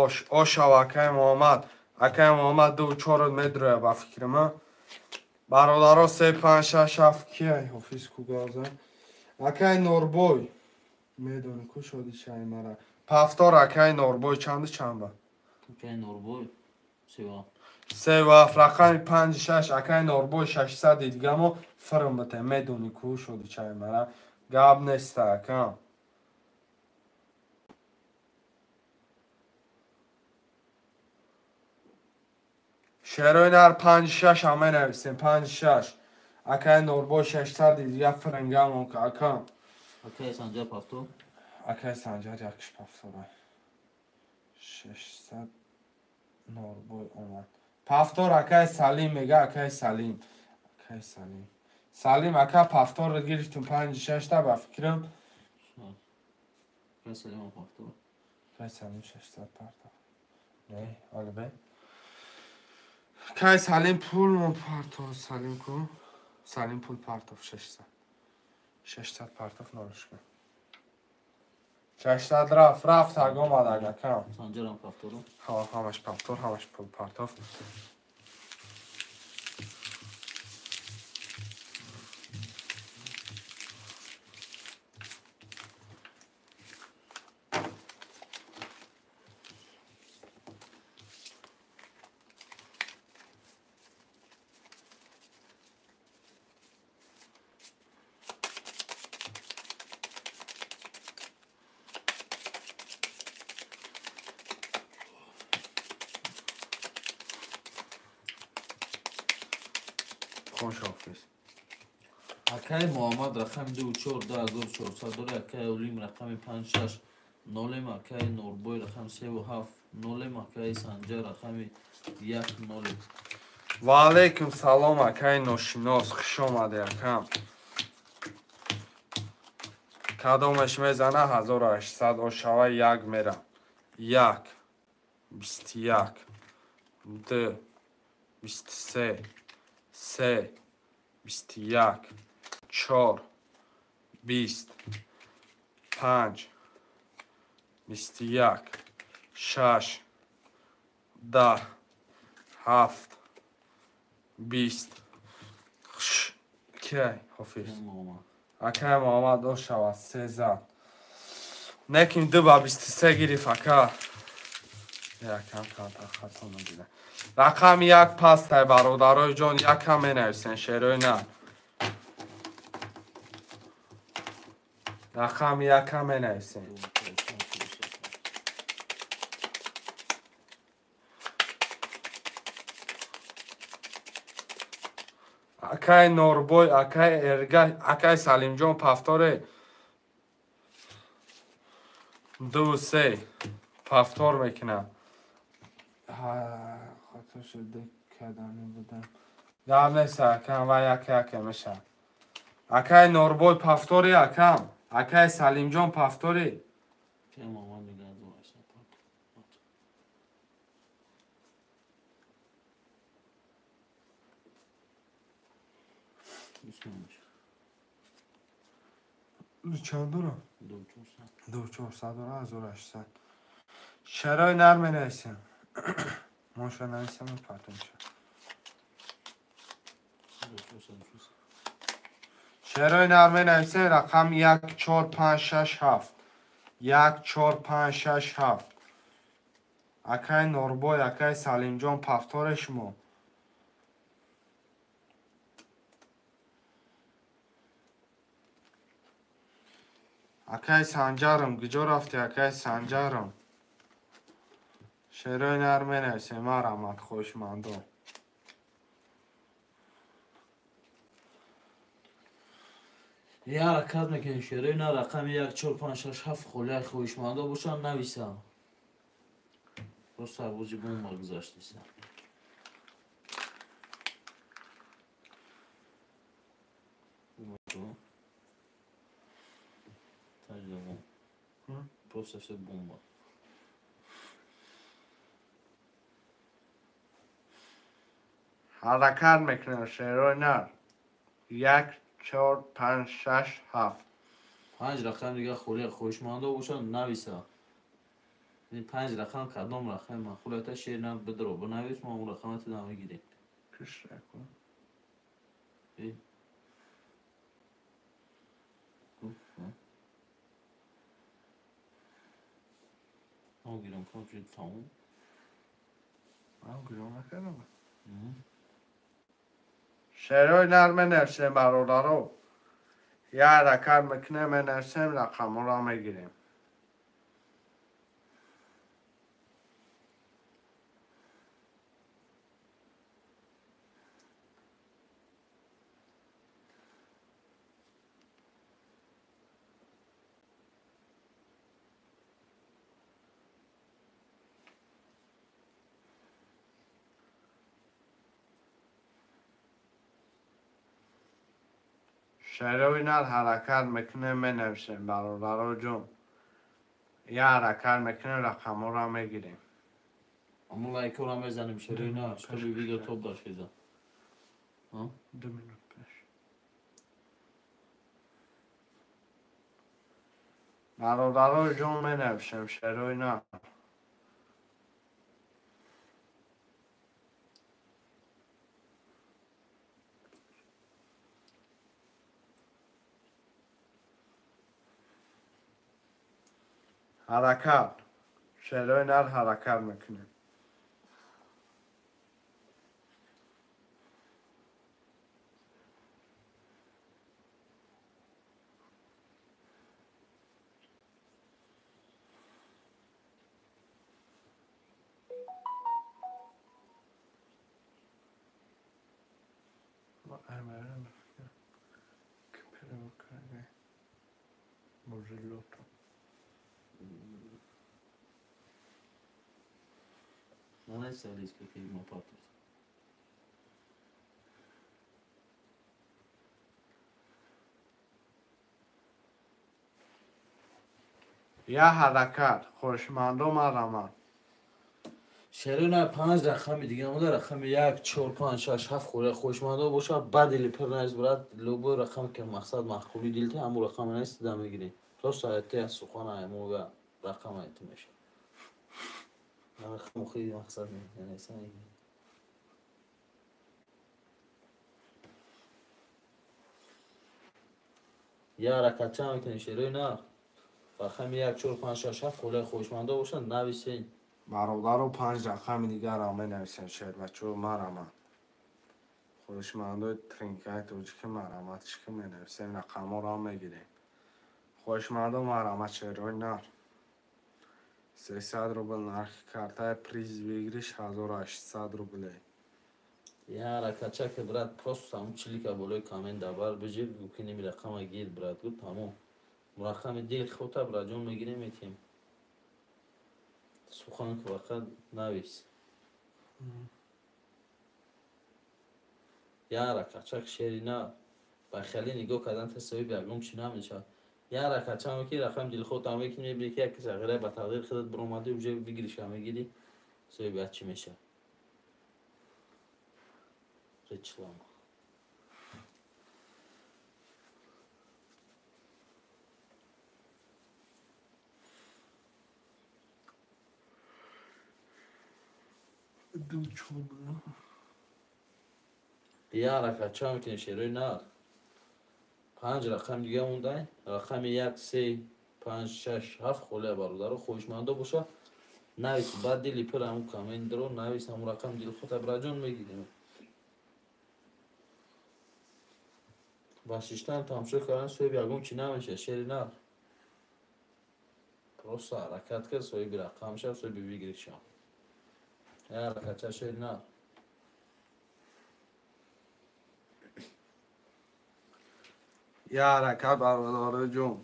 Ош, ошава акай Муҳаммад. Акай Муҳаммад 2 4 медроя ба фикри ман. Бародаро 3 5 6 7 кияй ҳофиз кугаза. Акай Норбой медони ку шоди чай мара. Пафтор акай Норбой чанду чанба? Акай Норбой 3 7 рақами 5 6 акай Норбой 600 дигамо фирм бите. Медони ку шоди чай мара. Гап неста акам. Шерои нар 5 6 ҳама нависем 5 6. Акай Норбой 600 дига фирнгамон акам. Акай Санҷар пафтор. Акай Санҷар якш пафтор. 600 Норбой омад. Пафтор акай Салим мега, акай Салим. Акай Салим. Салим ака пафторро гирифтум 5 6 та ба фикрам. Акай Салим пафтор. Акай Салим 600 партов. Не, али бе. Кай Салим пул партов, Салим ку? Салим пул партов 600. 600 партов нолушка. 600 рафт, рафт омад акам. Санҷарам пафтору. Ҳа, ҳамаш пафтор, ҳамаш пул партов. Акай Муҳаммад рақами 2 4 2400 дорӣ. Акай Олим рақами 5 6 0, акай Нурбой рақами 3 7 0, акай Санҷар рақами 1 0. Ва алейкум салом акай Ношинос, хуш омадӣ акам. Кадомаш мезана 1800 ошава 1 мера. 1 21 2 23 3 21 4 20 5 21 6 10 7 20. Киай ҳофиз? Акай Муҳаммад ошавад се зад. Неким 2 ба 23 гирифт ака. Якам камтар хато мегирад. Рақами як пастай бародарои ҷон, якам менависен шерои нар. Рақами якам менависен. Акай Норбой, акай Эрга, акай Салимҷон пафторе 2 3 пафтор мекунам. Хато шуда кадами будам. Гап нест акам ва як яке мешавад. Акай Норбой пафтори акам, акай Салимҷон пафтори. Чанд дорам? 2400 дорам, 1800. Шарои нар менависем. Моша нависем партон ша. Шарои нар менависем рақам 1 4 5 6 7. 1 4 5 6 7. Акай Норбой, акай Салимҷон пафтори шумо. Акай Санҷарам, куҷо рафтӣ, акай Санҷарам? Шерои нар менависем, марҳамат, хоҳишмандон. Я ҳаракат мекунем шерои нар рақами 1 4 5 6 7 холияи хоҳишмандо бошанд нависам. Просто сарбози бомба гузаштиса. Просто все бомба. Ҳаракат мекунем шерои нар. 1 4 5 6 7. 5 рақам дига холия хоҳишмандо бошанд нависа. Ин 5 рақам кадом рақам махулата шер нар бидро бинавис, мо он рақамро тида мегирем. Киш ракун. Гирам кам шуд тамом. Ман гирам накардам. Шерои нар менависем бародаро. Я ҳаракат мекунем, менависем, рақамҳоро мегирем. Шерои нар ҳаракат мекунем, менависем бародаро ҷон. Я ҳаракат мекунем, рақамҳоро мегирем. Аммо лайкҳоро мезанем шерои нар, чтобы видео топ дашхеза. 2 минут пеш. Бародаро ҷон менависем шерои нар. Ҳаракат. Шерои нар ҳаракат мекунем. Я ҳаракат, хоҳишмандо марҳамат. Шерои нар 5 рақами дига монда, рақами 1 4 5 6 7 хӯра хоҳишмандо бошад, баъд или пир наист брат, любой рақам ки мақсад маъқули дилта ҳамун рақам наист да мегирӣ. Просто айти сухан аймога рақам айти мешавад. Рақам хеле мақсад не. Я ҳаракат чанд мекунем шерои нар? Рақами 1, 4, 5, 6, 7 холаи хоҳишмандо бошанд, нависен. Бародаро 5 рақами дигарро менависем шербачо марамат. Хоҳишмандои тринкаи тоҷики марамат чӣ ки менависем рақамҳоро мегирем. Хоҳишмандо марамат шерои нар. 300 рубл нархи картаи приз выигрыш 1800 рублей. Я ҳаракатча ки брат просто ҳамун чилика болои коммент дабар биҷир, гӯ ки ними рақама гир брат, гӯ тамом. Рақами дил хота братҷон мегирем метем. Сухан ки фақат навис. Я ҳаракатча ки шери на ба хеле нигоҳ кардан та соҳиби ягон чӣ намешавад. Я ҳаракатча мекунӣ рақами дилхоҳта мекунӣ, мебинӣ ки як сағира ба тақдири худат биромадӣ, уже выигрыша мегирӣ, соҳиби як чӣ мешавад. Реклама. Я ҳаракатча мекунем шерои нар. 5 рақам дига мондай. Рақами 1, 3, 5, 6, 7 холия бародаро хоҳишмандо боша. Навис баъд дили пир ҳамун комментро навис ҳамун рақами дилхоҳта братҷон мегирем. Ба шиштан тамошо кардан соҳиби ягон чӣ намешавад шери нар. Просто ҳаракат кар соҳиби рақам шав, соҳиби выигрыш шав. Я ҳаракатча шери нар. Я ҳаракат бародаро ҷон.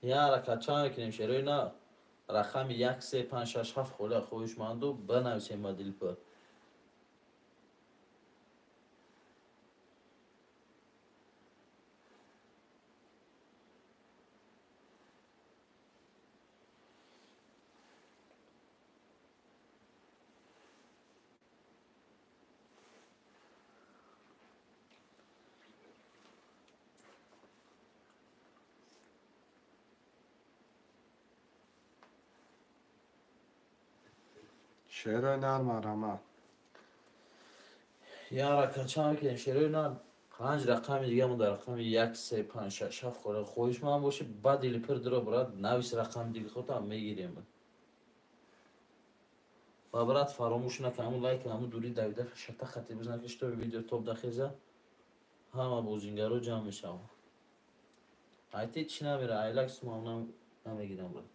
Я ҳаракатча мекунем шерои нар. Рақами 1, 3, 5, 6, 7 холия хоҳишманду бинависем ба дилпур. Шерои нар марамат. Я ҳаракатча мекунем шерои нар. 5 рақами дига монда, рақами 1, 3, 5, 6, 7 холия хоҳишманд бошӣ, ба дили пир диро брат навис рақами дилхоҳта мегирем. Ва брат фаромӯш накун ҳамун лайк ҳамун дури давида шата хати бизан ки что видео топ дахеза ҳама бозингаро ҷамъ мешаванд. Айти чӣ намера, айлак сумам намегирам брат.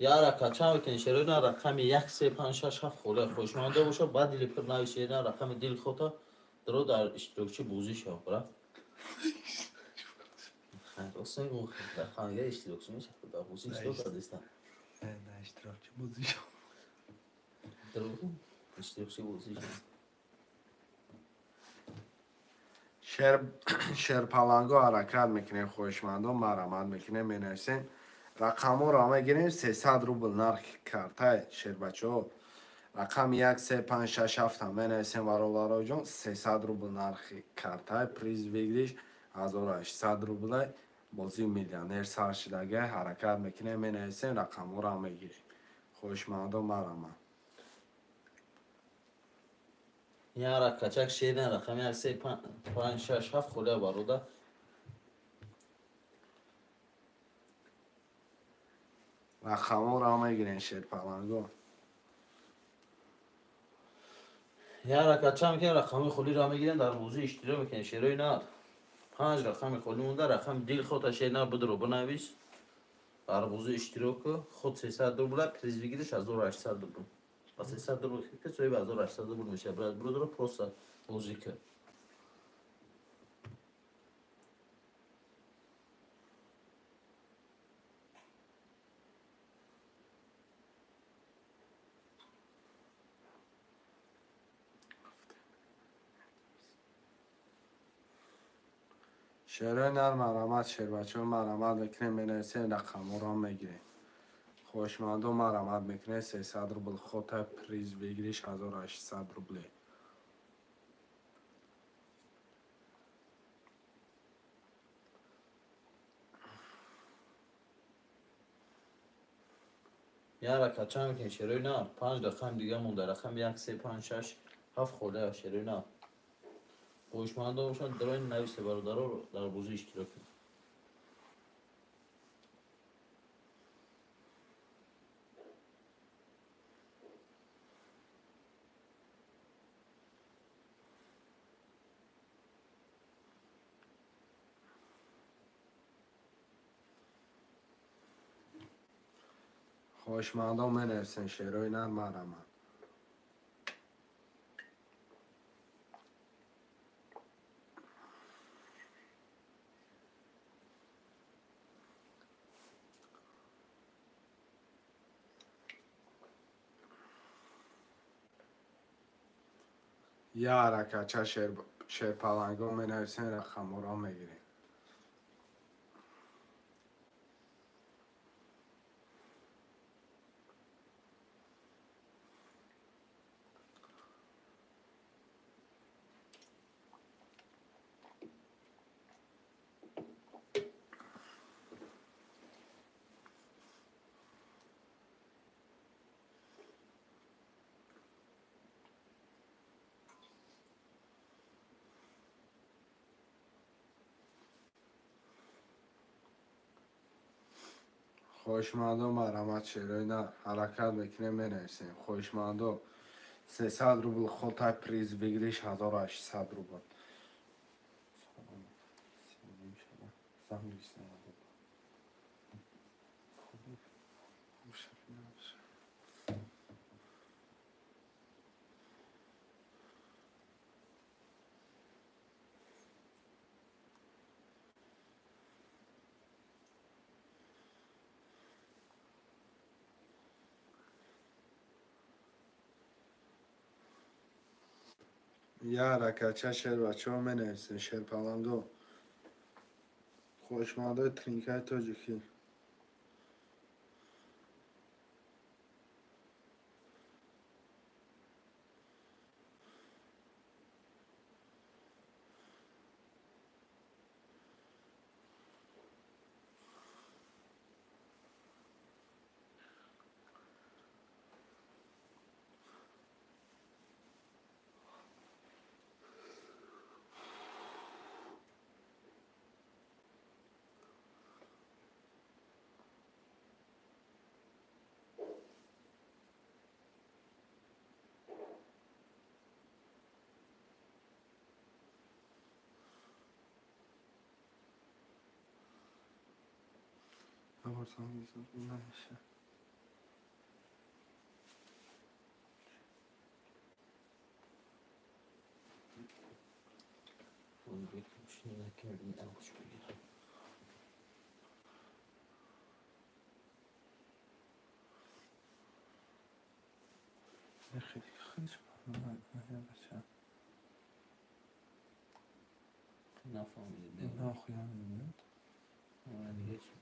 Я ҳаракатча мекунем шерои нар. Рақами 1, 3, 5, 6, 7 холия хоҳишмандо боша, ба дили пир навис шери нар рақами дилхоҳта диро дар иштирокчи бозӣ шав брат. Рақам иштирокчи мешавад, дар бозӣ иштирок кардистам. На, иштирокчи бозӣ шав. Иштирокчи бозӣ. Шерпаланго ҳаракат мекунем, хоҳишмандон марамат мекунем, менависем. Рақамҳоро мегирем, 300 рубл нархи картай шербачаҳо. Рақами 1, 3, 5, 6, 7 менависем бародароҷон, 300 рубл нархи картай, приз выигрыш 1800 рублай. Бозии миллионер сар шудага, ҳаракат мекунем, менависем, рақамҳоро мегирем. Хоҳишмандон марамат. Я ракачак шерин рақами 1, 3, 5, 6, 7 холия барода. Рақамҳоро мегирем шерпаланго. Я ракача мекунем, рақами холиро мегирем, дар бозӣ иштирок мекунем. Шерои нар. 5 рақами холи монда, рақами дил хота шер нар бидро бинавис. Дар бозӣ иштирок кун. Худ 300 рубла, приз выигрыш 1800 рубл. Ба 300 рубл ки соҳиби 1800 рубл мешавад. Брат, бродро просто бозӣ кун. Шерои нар марамат, шербачаҳо марамат мекунем, менависем, рақамҳоро мегирем. Хоҳишмандон марамат мекунем, 300 рубл хота, приз выигрыш 1800 рублей. Я ракача мекунем, шерои нар. 5 рақам дига монда, рақам 1, 3, 5, 6, 7 холия шерои нар. Хоҳишмандон бошанд, дарои нависе бародаро, дар бозӣ иштирок кунед. Хоҳишмандон менависен, шерои нар марамат. Я ҳаракатча шерпаланго менависем, рақамҳоро мегирем. Хоҳишмандон марамат, шерои нар ҳаракат мекунем, менависем. Хоҳишмандон 300 рубл хотай, приз выигрыш 1800 рубл. Я ҳаракатча шербачаҳо менависем, шерпаланго. Хоҳишмандои тринкаи тоҷикӣ. Нафаҳмидем. Нахуя мебинад. Дига чӣ?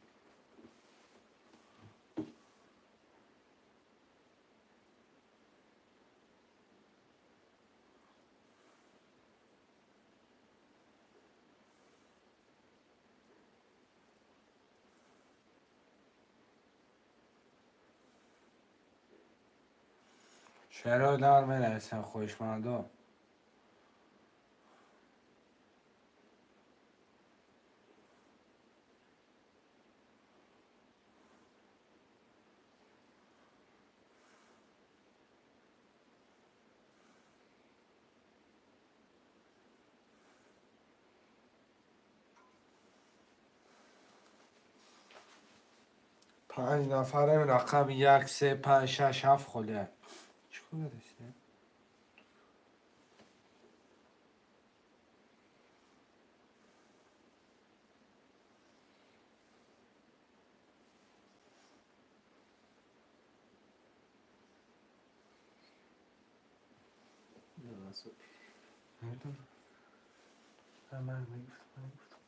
Шерои нар менависем, хоҳишмандо. Панҷ нафарем, рақами як, се, панҷ, шаш, ҳафт холия. Чӣ кор дастем? Намедонам. Ман мегуфтам, мегуфтам.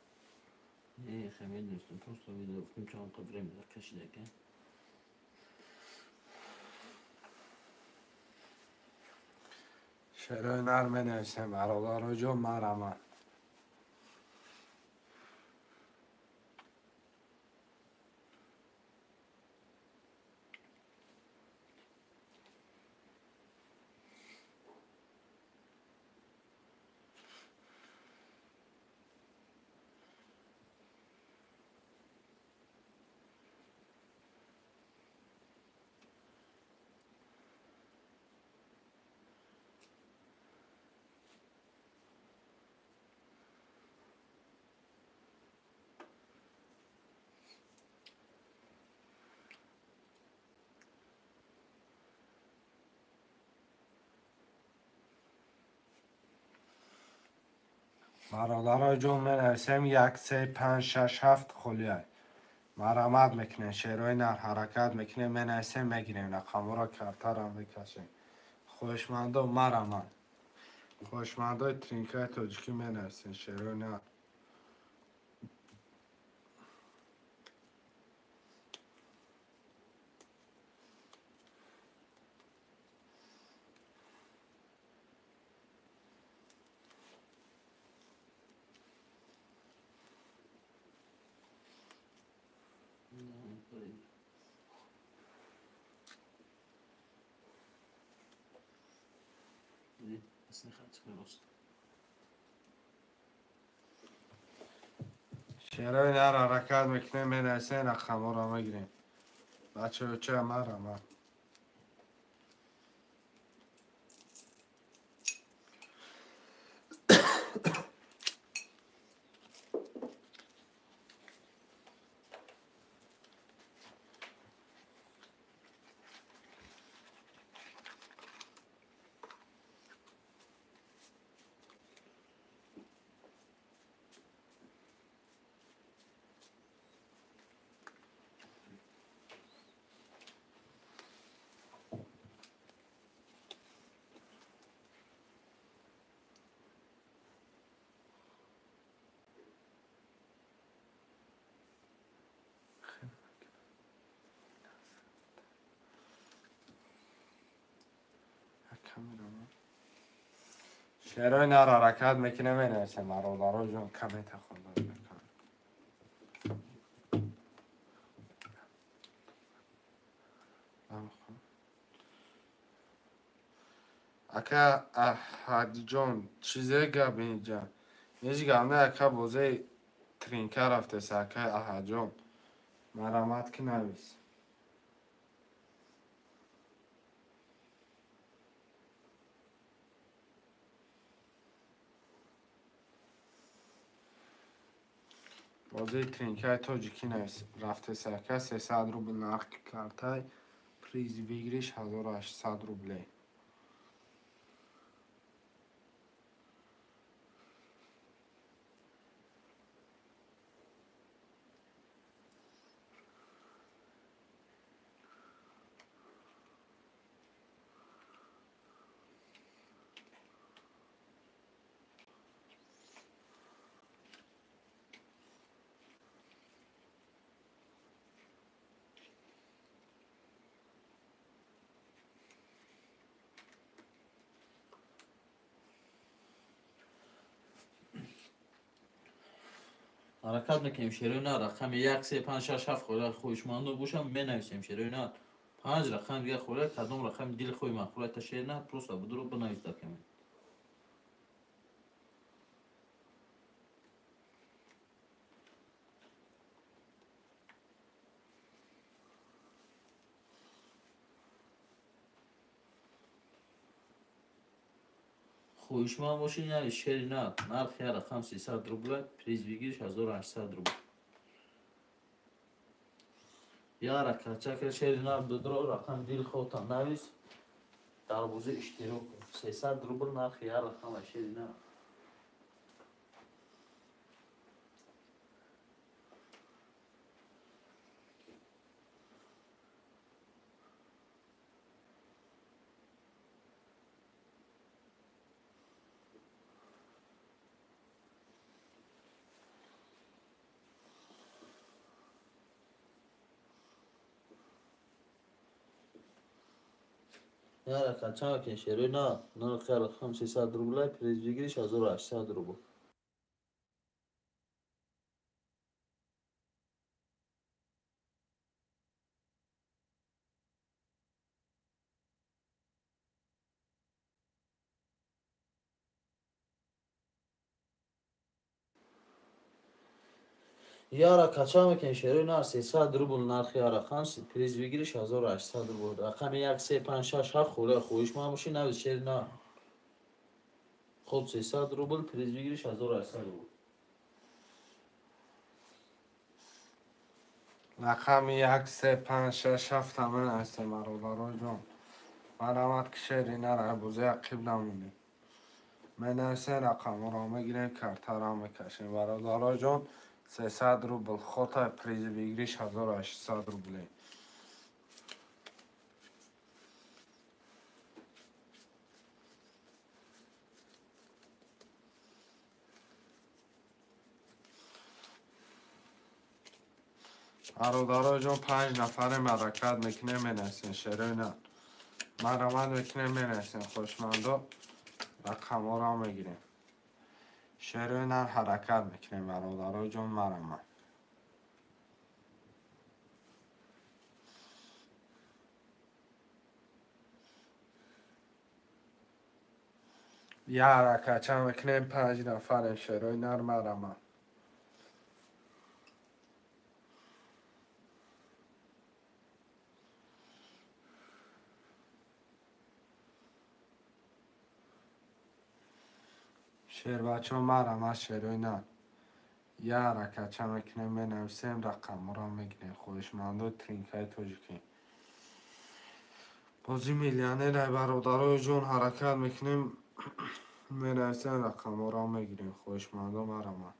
Не, хе медонистам, просто медонистам чанд қа время кашида ка. Шерои нар менависем, бародароҷон, марама. Бародароҷон, менависем як, се, панҷ, шаш, ҳафт холия. Марамат мекунем, шерои нар ҳаракат мекунем, менависем, мегирем, рақамҳоро картарам мекашем. Хоҳишмандо, марамат. Хоҳишмандои тринкаи тоҷикӣ менависем, шерои нар. Шерои нар ҳаракат мекунем, менависем, рақамҳоро мегирем. Бачаоча, марамат. Шерои нар ҳаракат мекунем, менависем, бародароҷон, коммента хонда мекунам. Ака Аҳадиҷон, чизе гап инҷа? Ҳеҷ гап не, ака, бозаи тринка рафтеса, ака Аҳадҷон. Марамат ки навис. Бозии тринкаи тоҷикӣ навис рафтеса, ака, 300 рубл нархи картай, приз выигрыш 1800 рублей. Ҳаракат мекунем шерои нар рақами 1 3 5 6 7 хӯра хоҳишмандо бошам менависем шерои нар. 5 рақам дига хӯра кадом рақами дили хоҳи ман хӯра та шери нар просто будуро бинавис дар коммент. Хоҳишманд бошед, яъне шери нар, нархи ҳар рақам 300 рубла, приз выигрыш 1800 рубл. Я ракачака шери нар будро рақам дил хоҳтан навис, дар бозӣ иштирок кун. 300 рубл нархи ҳар рақам шери нар. Яра качаки шерои на, нархи ҳар рақам 300 рубла, приз выигрыш 1800 рубл. Яра кача мекунем шерои нар 300 рубл нархи ҳар рақам, приз выигрыш 1800 рубл. Рақами 1 3 5 6 7 хӯра хоҳишманд бошӣ навис шери нар. Ход 300 рубл, приз выигрыш 1800 рубл. Рақами 1 3 5 6 7 менависем бародаро ҷон. Марҳамат ки шери нар бозӣ ақиб намонем. Менависем рақамҳоро мегирем, картаро мекашем бародаро ҷон. 300 рубл, хота приз выигрыш 1800 рублей. Бародаро ҷон 5 нафаре ҳаракат мекунем, менависем шерои нар. Марҳамат мекунем, менависем хушмандо, рақамҳоро мегирем. Шерои нар ҳаракат мекунем бародаро ҷон, марҳамат. Я ҳаракатча мекунем, 5 нафарем шерои нар, марҳамат. Шербачо марҳамат шерои нар. Я ҳаракатча мекунем, менависем, рақамҳоро мегирем. Хоҳишмандо тринкаи тоҷикӣ. Бозӣ миллионер ай бародарои ҷон, ҳаракат мекунем, менависем, рақамҳоро мегирем. Хоҳишмандо марҳамат.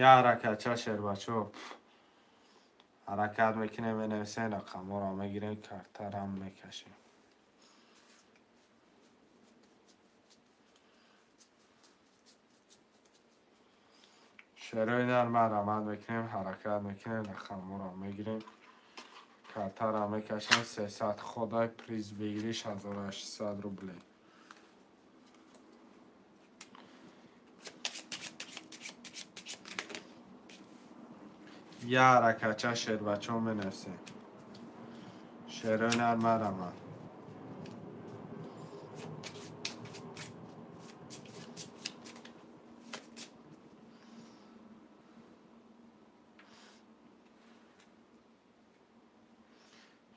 Я ҳаракатча шербачо. Ҳаракат мекунем, менависем, рақамҳоро мегирем, картарам мекашем. Шерои нар марҳамат мекунем, ҳаракат мекунем, рақамҳоро мегирем, картарам мекашем. 300 ходай, приз выигрыш 1800 рублей. Я ҳаракатча шербачо менависем. Шерои нар марҳамат.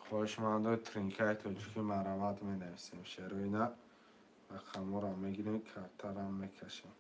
Хоҳишмандои тринкаи тоҷикӣ марҳамат менависем. Шерои нар рақамҳоро мегирем, картарам мекашем.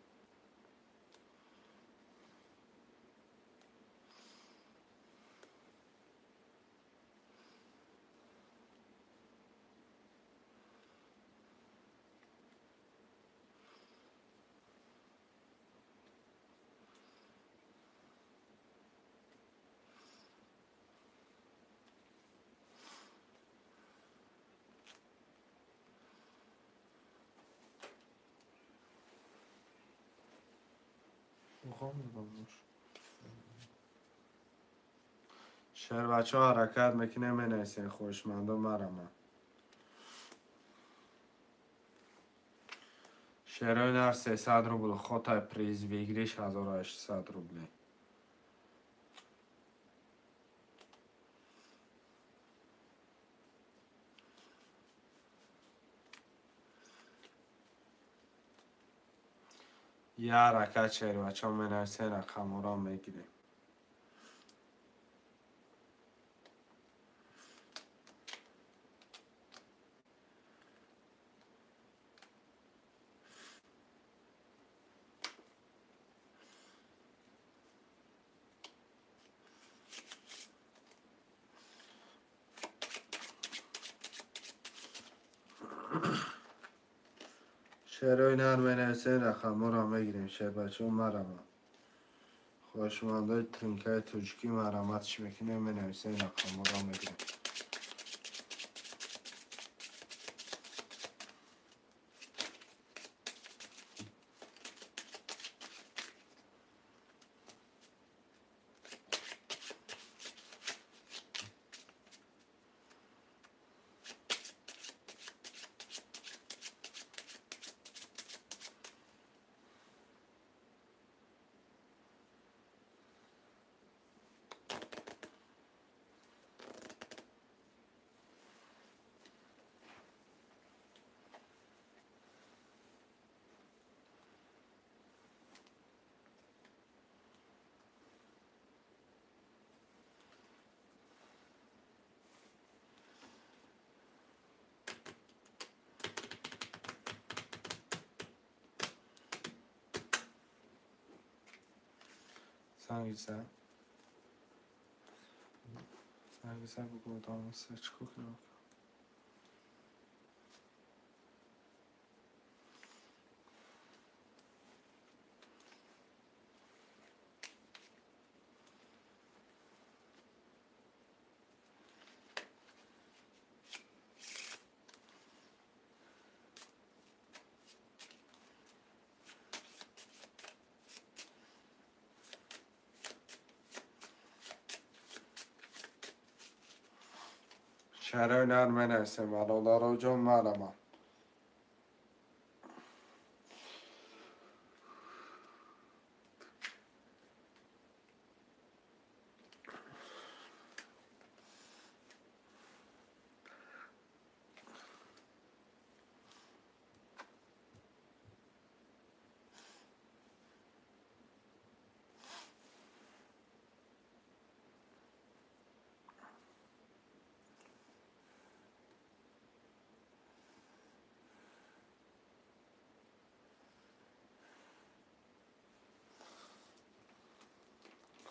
Шербачо ҳаракат мекунем, менависем хоҳишмандо марҳамат. Шерои нар 300 рубл, хотай приз выигрыш 1800 рублей. Я ҳаракат шербачаҳо менависен, рақамҳоро мегирем. Шерои нар менависен, рақамҳоро мегирем. Шербачаҳо марамад. Хоҳишмандои тринкаи тоҷикӣ марамад чӣ мекунем, менависен, рақамҳоро мегирем. Hangisi? Hangisi bu odamı çıkıyor. Шарои нар менависем, бародароҷон марамад.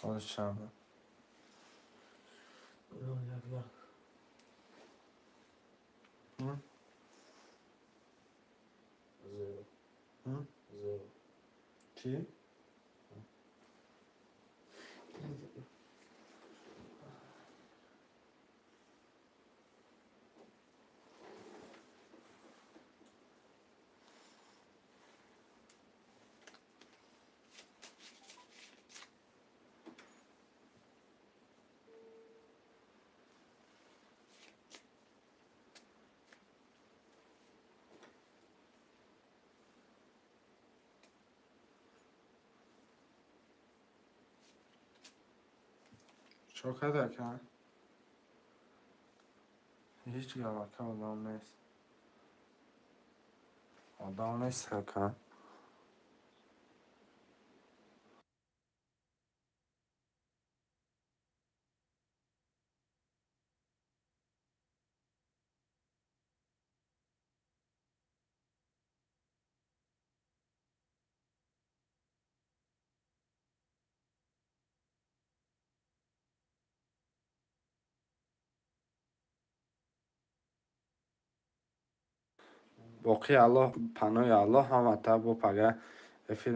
Konuşacağım. Hı? Zero. Hı? Zero. Чӣ? Чо када ка? Ҳеҷ гап ака, одам нест. Одам нест ака. Боқи Аллоҳ, паноҳи Аллоҳ, ҳамата бо пага эфир.